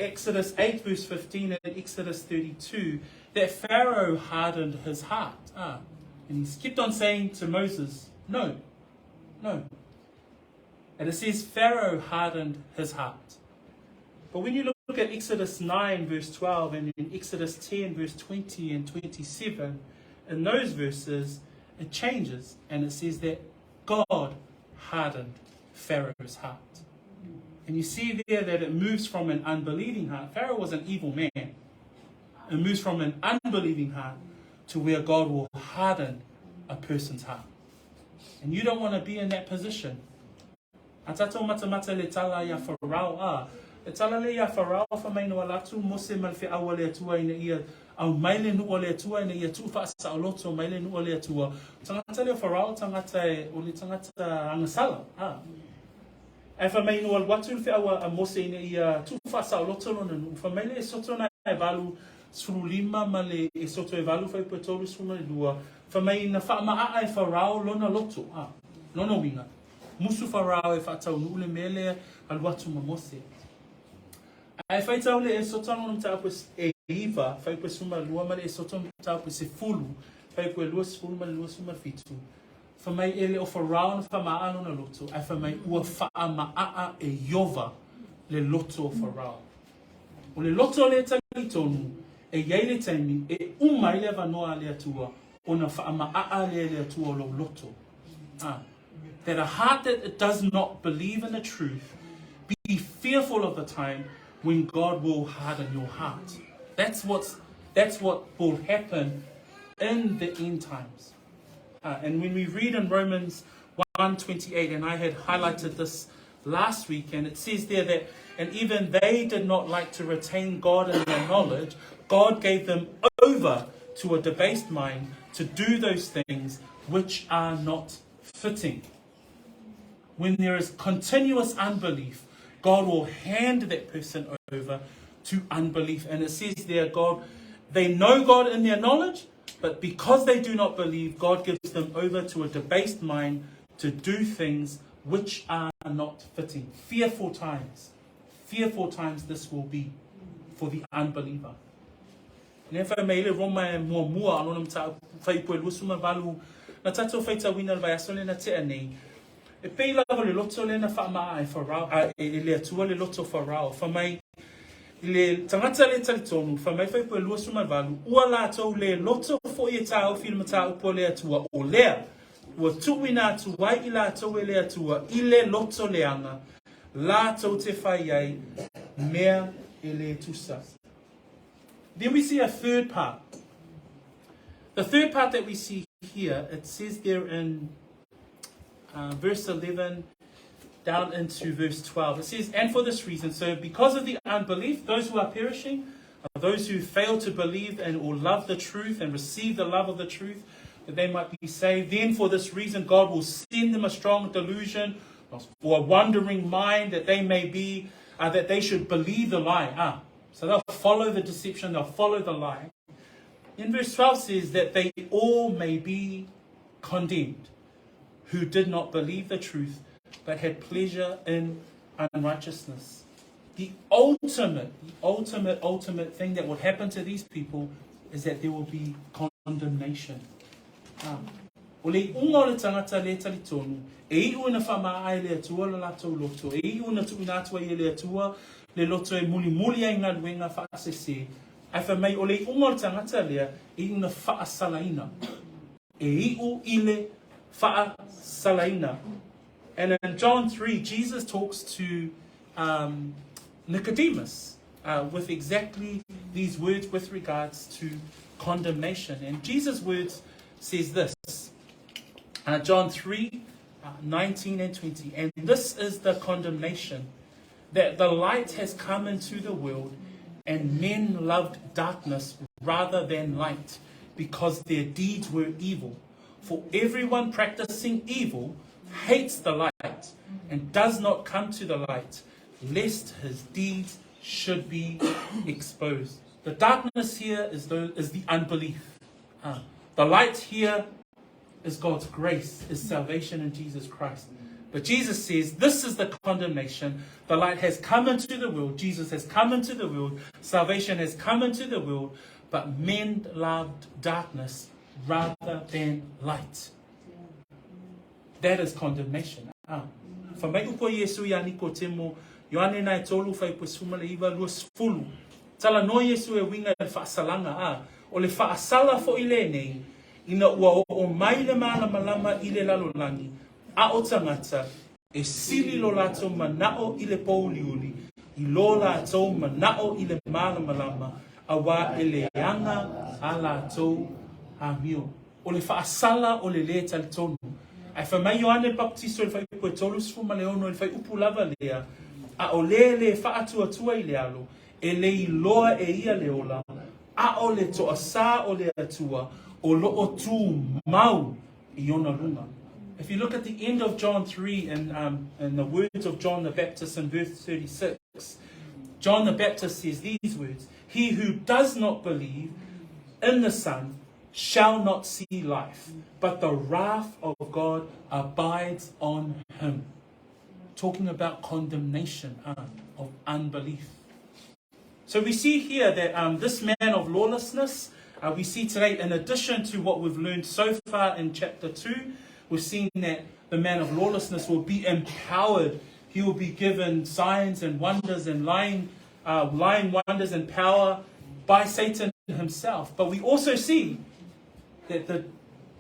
Exodus 8 verse 15 and Exodus 32 that Pharaoh hardened his heart. And he kept on saying to Moses, no, no. And it says Pharaoh hardened his heart. But when you look at Exodus 9 verse 12 and in Exodus 10 verse 20 and 27, in those verses, it changes and it says that God hardened Pharaoh's heart. And you see there that it moves from an unbelieving heart. Pharaoh was an evil man. It moves from an unbelieving heart to where God will harden a person's heart. And you don't want to be in that position. A tatou matamata le tala ia Farao, a, le tala le ia Farao fa mai no alatu Mose ma le feau a le Atua ina ia aumai le nuu a le Atua ina ia tuu faasaoloto mai le nuu a le Atua. Tagata lea o Farao tagata e o le tagata agasala, a. Ae fai mai ina ua alu atu le feau a Mose ina ia tuu faasaoloto lona nuu, fai mai le Esoto na e 85 ma le Esoto e 8 fuaiupu e 32, fai mai na faamaaa e Farao lona loto, a. Lona uiga, musu Farao e faataunuu le mea lea alu atu ma Mose. Ae faitau le Esoto lona mataupu e 9, fuaiupu e 12 ma le Esoto mataupu e 10, fuaiupu e 20 ma le 27, Fai mai e le o Farao na faamaaa lona loto, ae fai mai ua faamaaa e Iova le loto o Farao. O le loto lea talitonu, e i ai le taimi e uma ai le avanoa a le Atua ona faamaaa lea e le Atua o lou loto. Ah, that a heart that does not believe in the truth, be fearful of the time when God will harden your heart. That's what's, that's what will happen in the end times. And when we read in Romans 1:28, and I had highlighted this last week, and it says there that, and even they did not like to retain God in their knowledge, God gave them over to a debased mind to do those things which are not fitting. When there is continuous unbelief, God will hand that person over to unbelief. And it says there, God, they know God in their knowledge, but because they do not believe, God gives them over to a debased mind to do things which are not fitting. Fearful times. Fearful times this will be for the unbeliever. Lea fai mai ai le Roma e muamua a lona mataupu fuaiupu e 28 na tatou faitauina le vaiaso lea na tea nei, e pei lava le loto lea na faamaa e Farao, a, e, e le Atua le loto o Farao, fai mai i le tagata le talitonu, fai mai fuaiupu e 28, ua latou le loto foi e taofi i le mataupu a le Atua, o lea ua tuuina atu ai i latou e le Atua i le loto leaga, latou te fai ai mea e le tusa. Then we see a third part. The third part that we see here, it says there in verse 11 down into verse 12. It says, And for this reason, so because of the unbelief, those who are perishing are those who fail to believe and or love the truth and receive the love of the truth, that they might be saved. Then for this reason, God will send them a strong delusion or a wandering mind that they may be, that they should believe the lie. So they'll follow the deception, they'll follow the lie. In verse 12 says that they all may be condemned who did not believe the truth but had pleasure in unrighteousness. The ultimate, the ultimate, ultimate thing that would happen to these people is that there will be condemnation. O le iuga o le tagata le talitonu, e iu ina faamaa ai le Atua lo latou loto, e iu ina tuuina atu ai e le Atua le loto e mulimuli ai galuega faasese, ae fai mai o le iuga o le tagata lea e iu ina faasalaina. E iu i le faasalaina. And in John 3, Jesus talks to Nicodemus with exactly these words with regards to condemnation. And Jesus' words says this, John 3, 19 and 20. And this is the condemnation, that the light has come into the world, and men loved darkness rather than light, because their deeds were evil. For everyone practicing evil hates the light and does not come to the light, lest his deeds should be exposed. The darkness here is the unbelief. The light here is God's grace, is salvation in Jesus Christ. But Jesus says, this is the condemnation. The light has come into the world. Jesus has come into the world. Salvation has come into the world. But men loved darkness rather than light. That is condemnation. Ah. Fa mai upo Iesu ia Nikotemo, Ioane na e tolu fai po suma le iwa lua sefulu. Talanoa Iesu e uiga i le faasalaga, a o le faasala foi lenei, ina ua oo mai le malamalama i le lalolagi, a o tagata e sili lo latou manao i le pouliuli i lo latou manao i le malamalama, auā e leaga a latou amio. O le faasala o le lē talitonu. Ae fai mai Ioane Papatiso i le fuaiupu e 36 i le fuaiupu lava lea, A o le lē faatuatua i le Alo, e le iloa e ia le ola, a o le toasā o le Atua o lo o tumau i ona luga. If you look at the end of John 3 and, um, and the words of John the Baptist in verse 36, John the Baptist says these words, He who does not believe in the Son shall not see life, but the wrath of God abides on him. Talking about condemnation uh, of unbelief. So we see here that um, this man of lawlessness, uh, we see today, in addition to what we've learned so far in chapter 2, we've seen that the man of lawlessness will be empowered. He will be given signs and wonders and lying, uh, lying wonders and power by Satan himself. But we also see that the,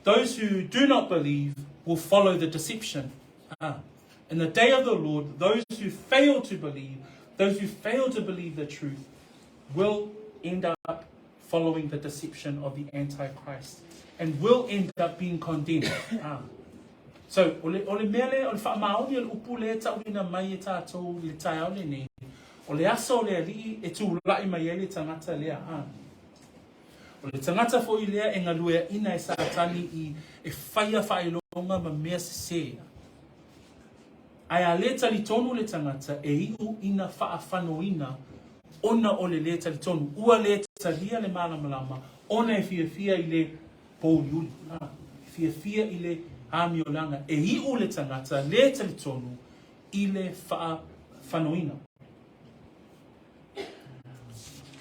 those who do not believe will follow the deception. Ah. In the day of the Lord, those who fail to believe, those who fail to believe the truth, will end up following the deception of the Antichrist and will end up being condemned. Ah. So, o le, o le mea le, o le whaamaoni o le upu le tauina mai e tātou le taeao lenei, o le aso o le alii e tūla'i mai ai le tangata lea. Ah. O le tagata foi lea e galueaʻina e Satani i e faia faailoga ma mea sesē. Ae a lē talitonu le tagata e iʻu ina faafanoina ona o le lē talitonu, ua lē talia le malamalama ona e fiafia i le pōuliuli, a, e fiafia i le āmiolaga, e iʻu le tagata lē talitonu i le faafanoina.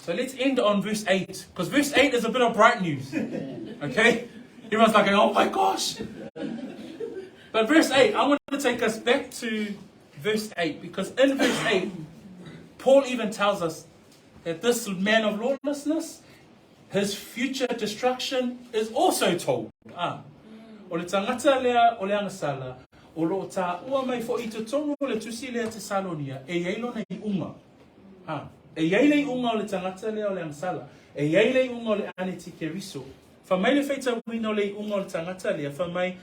So let's end on verse 8, because verse 8 is a bit of bright news. Okay? Everyone's like, oh my gosh. But verse 8, I want to take us back to verse 8, because in verse 8, Paul even tells us that this man of lawlessness, his future destruction is also told. Ah. O le tagata lea o le agasala, o lo o taua mai foi i totonu o le tusi lea Tesalonia, e i ai lona iuga. Ha. E i ai le iuga o le tagata lea o le agasala. E i ai le iuga o le Anetikeriso. Fai mai le faitauina o le iuga o le tagata lea, fai mai,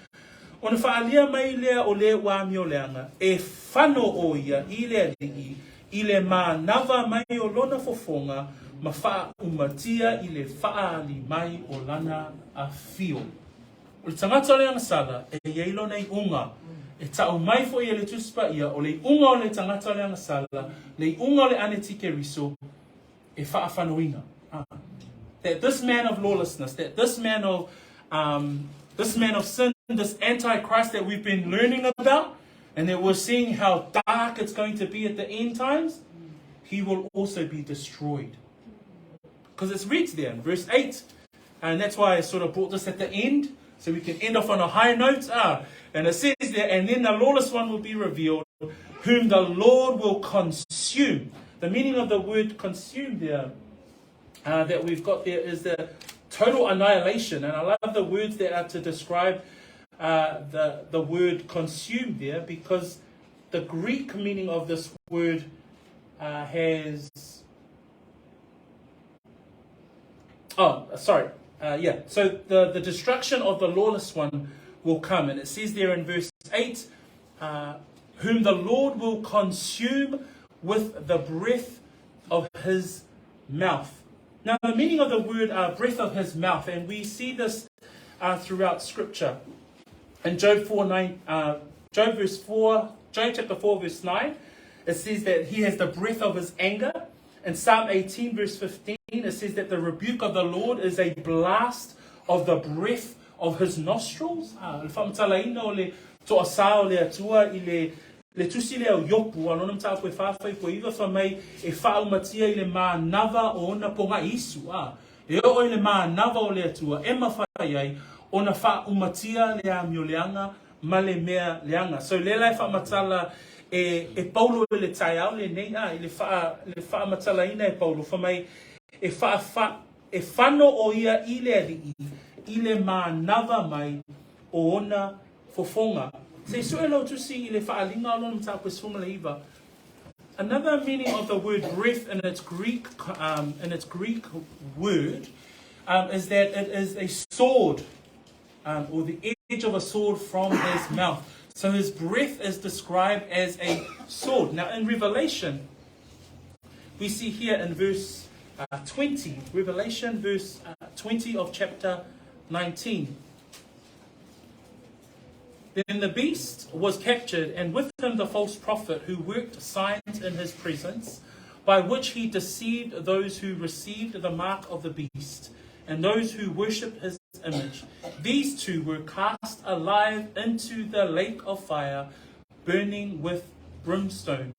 Ona faaalia mai lea o le ua amioleaga, e fano ʻo ia i le Alii i le manava mai o lona fofoga ma faaumatia i le faaali mai o lana afio. O le tagata o le agasala, e i ai lona iuga. E tau mai foi e le Tusi Paia, o le iuga o le tagata o le agasala, le iuga o le Anetikeriso, e faafanoina. Ah. That this man of lawlessness, that this man of, um, this man of sin, this antichrist that we've been learning about, and that we're seeing how dark it's going to be at the end times, he will also be destroyed. Because it's reads there in verse 8. And that's why I sort of brought this at the end, so we can end off on a high note. Ah, and it says there, and then the lawless one will be revealed, whom the Lord will consume. The meaning of the word consume there uh, that we've got there is the total annihilation. And I love the words that are to describe uh, the, the word consume there because the Greek meaning of this word uh, has. Oh, sorry. Uh, yeah. So the, the destruction of the lawless one will come. And it says there in verse 8 uh, whom the Lord will consume with the breath of his mouth. Now, the meaning of the word uh, breath of his mouth, and we see this uh, throughout Scripture. In Job 4, 9, uh, Job verse 4, Job chapter 4, verse 9, it says that he has the breath of his anger. In Psalm 18, verse 15, it says that the rebuke of the Lord is a blast of the breath of his nostrils, a, le faamatalaina o le toasā o le Atua i le le tusi lea o Iopu, a lona mataupu e 4 fuaiupu 9 fai mai e faaumatia i le manava o ona pogai isu, a, e oo i le manava o le Atua e mafai ai ona faaumatia le amioleaga ma le mea leaga. So lea la e faamatala e e Paulo i le taeao lenei, a, i le faa le faamatalaina e Paulo fai mai e faa e fano o ia i le Alii i le manava mai o ona fofoga. Se i sue lau tusi i le Faaaliga o lona mataupu e 19. Another meaning of the word breath in its Greek word is that it is a sword or the edge of a sword from his mouth. So his breath is described as a sword. Now in Revelation, we see here in verse 20, Revelation verse 20 of chapter 19. Then the beast was captured, and with him the false prophet who worked signs in his presence, by which he deceived those who received the mark of the beast and those who worshipped his image. These two were cast alive into the lake of fire, burning with brimstone.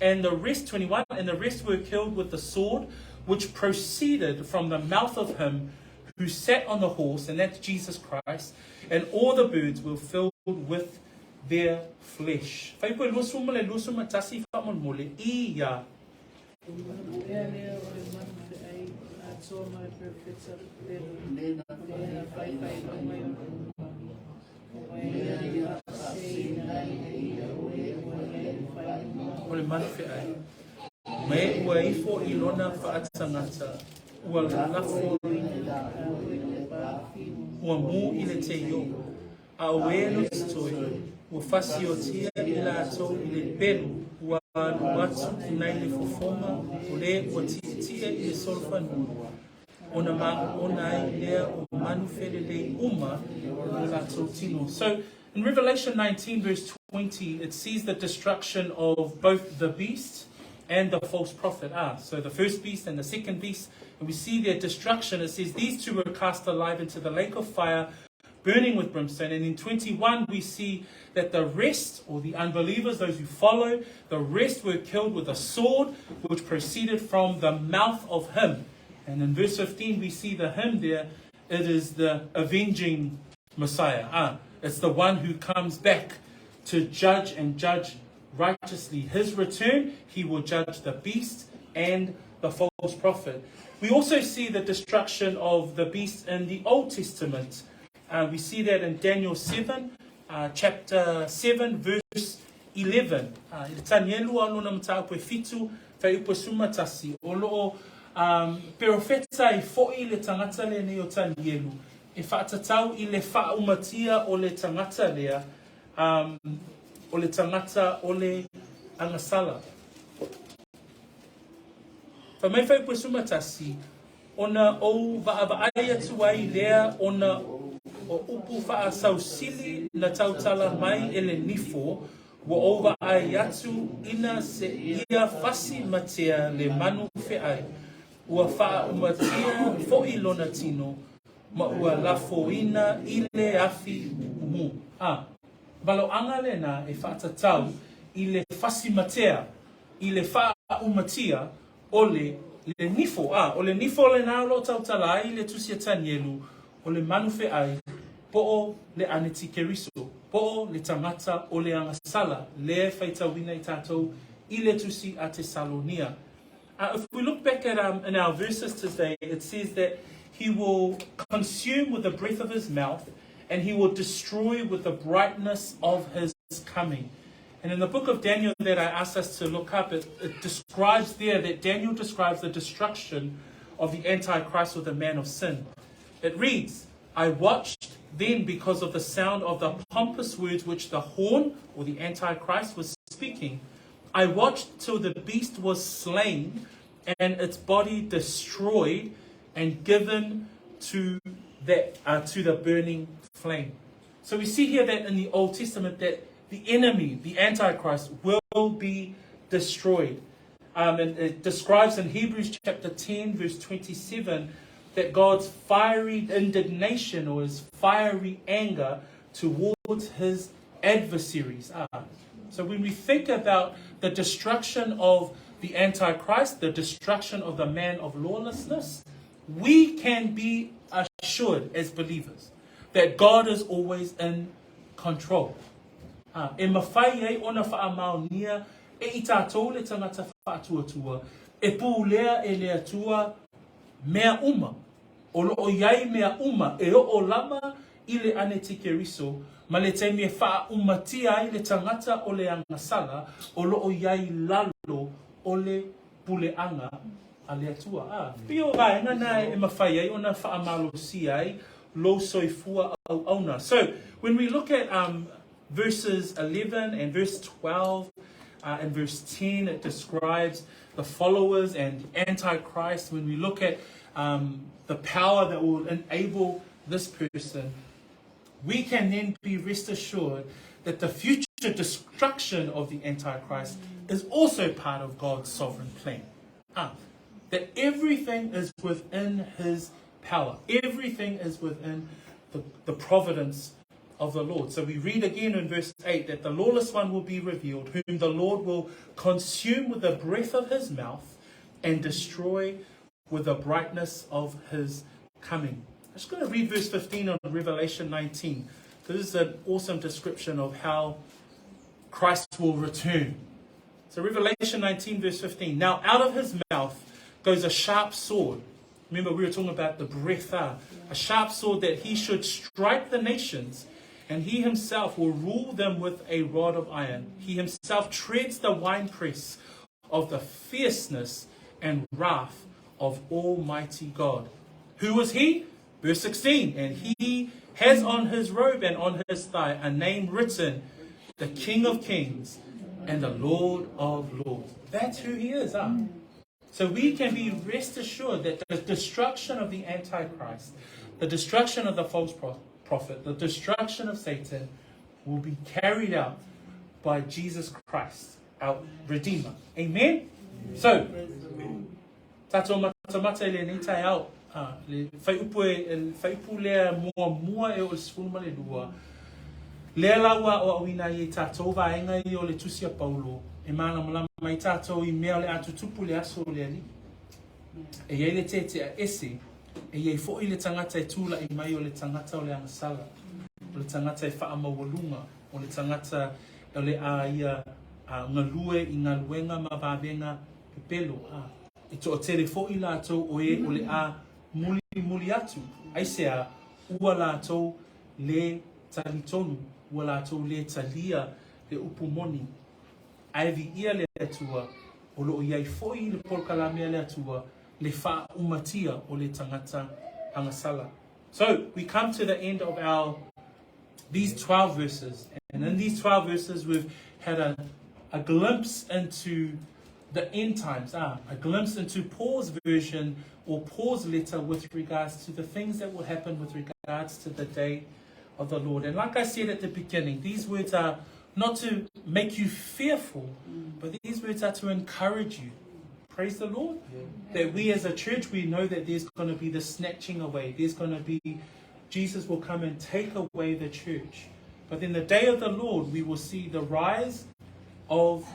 And the rest, 21, and the rest were killed with the sword which proceeded from the mouth of him who sat on the horse, and that's Jesus Christ, and all the birds were filled with their flesh. Fuaiupu e 21 faamolemole ia. Lea lea o le manu feai, atoa ma le perofeta pelu, Le na le na faifailoga i ona uma. O mai ia faaseseina ai e ia o e ua i ai le faaiuga O le manu feai. Ma e ua ifo i lona faatagata, ua lafo ua mu i le teio, a o e o lo o totoe, ua fasiotia i latou i le pelu, ua alu atu nai le fofoga o le ua tietie i le solofanua, ona magoona ai lea o manu felelei uma i o latou tino. So, in Revelation 19 verse 20, it sees the destruction of both the beast and the false prophet. Ah, so the first beast and the second beast, and we see their destruction. It says these two were cast alive into the lake of fire, burning with brimstone. And in 21, we see that the rest, or the unbelievers, those who follow, the rest were killed with a sword which proceeded from the mouth of him. And in verse 15, we see the him there. It is the avenging Messiah. Ah, it's the one who comes back to judge and judge righteously. His return, he will judge the beast and the false prophet. We also see the destruction of the beast in the Old Testament. We see that in Daniel 7, chapter 7, verse 11. I le Tanielu a lona mataupu e 7, fuaiupu e 11, o loo perofeta i fo'i le tagata lenei o Tanielu, e faatatau i le faaumatia o le tagata lea, o le tagata o le agasala. Fai mai fuaiupu e 11, ona ou vaavaai atu ai lea ona o upu faasausili na tautala mai e le nifo, ua ou vaai atu ina se ia fasi matea le manu feai. Ua faaumatia fo'i lona tino, ma ua lafoina i le afi mu. A, valoanga lena e faatatau i le fasi matea, i le faaumatia o le le nifo. A, o le nifo lena o loo tautala ai le tusi a Tanielu, o le manu feai, po o le Anitikeriso, po o le tagata o le agasala, le faitauina i tatou i le tusi a Tesalonia. If we look back at in our verses today, it says that he will consume with the breath of his mouth and he will destroy with the brightness of his coming. And in the book of Daniel that I asked us to look up, it describes there that Daniel describes the destruction of the Antichrist or the man of sin. It reads, I watched then because of the sound of the pompous words which the horn or the Antichrist was speaking. I watched till the beast was slain and its body destroyed and given to the burning flame. So we see here that in the Old Testament that the enemy, the Antichrist, will be destroyed. And it describes in Hebrews chapter 10, verse 27, that God's fiery indignation or his fiery anger towards his adversaries are. So when we think about the destruction of the Antichrist, the destruction of the man of lawlessness, we can be assured as believers that God is always in control. Ā, e mawhai ai ona whaamaonia e i tatou le tangata whaatuatua, e pūlea e le Atua mea uma, o loo iai mea uma e oo lava i le Anetikeriso ma le taimi e faaumatia ai le tagata o le agasala o loo iai lalo o le puleaga a le Atua. Ā, pei o vaega na e mafai ai ona faamalosia ai lou soifua auauna. So, when we look at um, verses 11 and verse 12 uh, and verse 10, it describes the followers and Antichrist. When we look at um, the power that will enable this person, we can then be rest assured that the future destruction of the Antichrist is also part of God's sovereign plan. Ah, that everything is within his power. Everything is within the, the providence of the Lord. So we read again in verse 8 that the lawless one will be revealed, whom the Lord will consume with the breath of his mouth and destroy with the brightness of his coming. I'm just going to read verse 15 of Revelation 19. This is an awesome description of how Christ will return. So Revelation 19 verse 15. Now out of his mouth goes a sharp sword. Remember we were talking about the breath, uh, a sharp sword that he should strike the nations and he himself will rule them with a rod of iron. He himself treads the winepress of the fierceness and wrath of Almighty God. Who was he? Verse 16, and he has on his robe and on his thigh a name written, the King of Kings and the Lord of Lords. That's who he is, huh? So we can be rest assured that the destruction of the Antichrist, the destruction of the false prophet, the destruction of Satan will be carried out by Jesus Christ, our Redeemer. Amen? So, Tatou matamata i lenei taeao, ā, le whaiupu e, e whaiupu lea muamua e o le 12, lea la ua aoaoina ai e tatou vaega ia o le Tusi a Paulo, e mālamalama ai tatou i mea o le a tutupu i le aso o le Alii. E i ai le tētea ese, e i ai foi le tagata e tula'i mai o le tagata o le agasala, o le tagata e faamaualuga, o le tagata o le a ia a galue i galuega ma vavega pepelo, ā, e toatele foʻi latou o e o le a mulimuli atu, aisea, ua latou lē talitonu, ua latou lē talia le upu moni. Ae viia le Atua, o loo i ai foʻi i le polokalame a le Atua le faaumatia o le tagata agasala. So, we come to the end of our these 12 verses. And in these 12 verses, we've had a, a glimpse into the end times, ah, a glimpse into Paul's version or Paul's letter with regards to the things that will happen with regards to the day of the Lord. And like I said at the beginning, these words are not to make you fearful, but these words are to encourage you. Praise the Lord. Yeah. That we as a church, we know that there's going to be the snatching away. There's going to be, Jesus will come and take away the church. But in the day of the Lord, we will see the rise of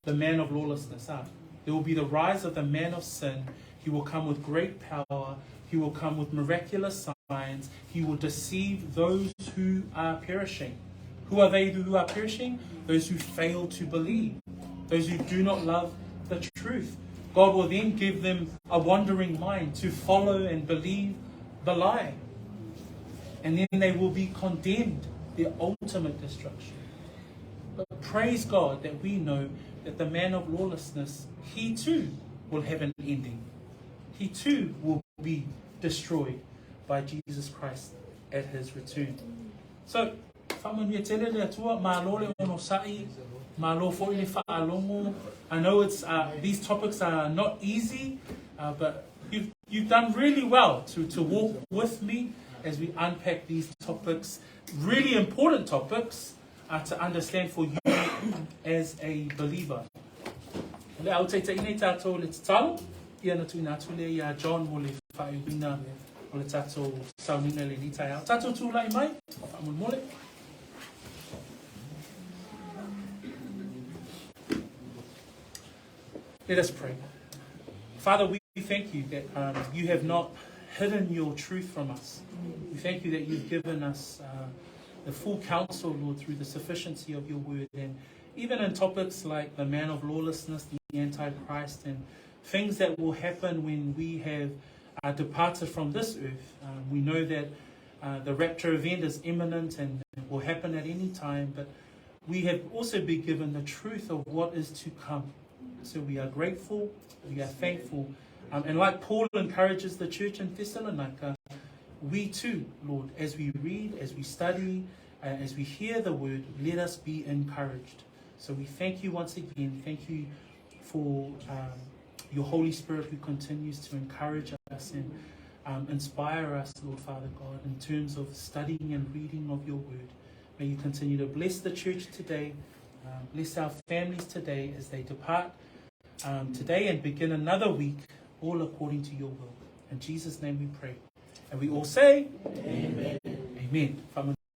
the man of lawlessness. Ah, there will be the rise of the man of sin. He will come with great power. He will come with miraculous signs. He will deceive those who are perishing. Who are they who are perishing? Those who fail to believe, those who do not love the truth. God will then give them a wandering mind to follow and believe the lie. And then they will be condemned, their ultimate destruction. But praise God that we know that the man of lawlessness, he too will have an ending. He too will be destroyed by Jesus Christ at his return. So, whaamanuia tele le Atua, malo le onosa'i, malo fo'i le whaalongo. I know it's uh, these topics are not easy, uh, but you've, you've done really well to, to walk with me as we unpack these topics, really important topics uh, to understand for you as a believer. Le au taitaʻi nei tatou le tatalo, ia na tuuina atu lea iā John mo le. Faaiuina o le tatou sauniga i lenei taeao. Tatou tulai mai, faamolemole. Let us pray. Father, we thank you that um, you have not hidden your truth from us. We thank you that you've given us uh, the full counsel, Lord, through the sufficiency of your word. And even in topics like the man of lawlessness, the Antichrist, and things that will happen when we have uh, departed from this earth, um, we know that uh, the rapture event is imminent and will happen at any time, but we have also been given the truth of what is to come. So we are grateful, we are thankful. Um, and like Paul encourages the church in Thessalonica, we too, Lord, as we read, as we study, uh, as we hear the word, let us be encouraged. So we thank you once again. Thank you for um, your Holy Spirit who continues to encourage us and um, inspire us, Lord Father God, in terms of studying and reading of your word. May you continue to bless the church today, um, bless our families today as they depart um, today and begin another week, all according to your will. In Jesus' name we pray. And we all say, Amen. Amen.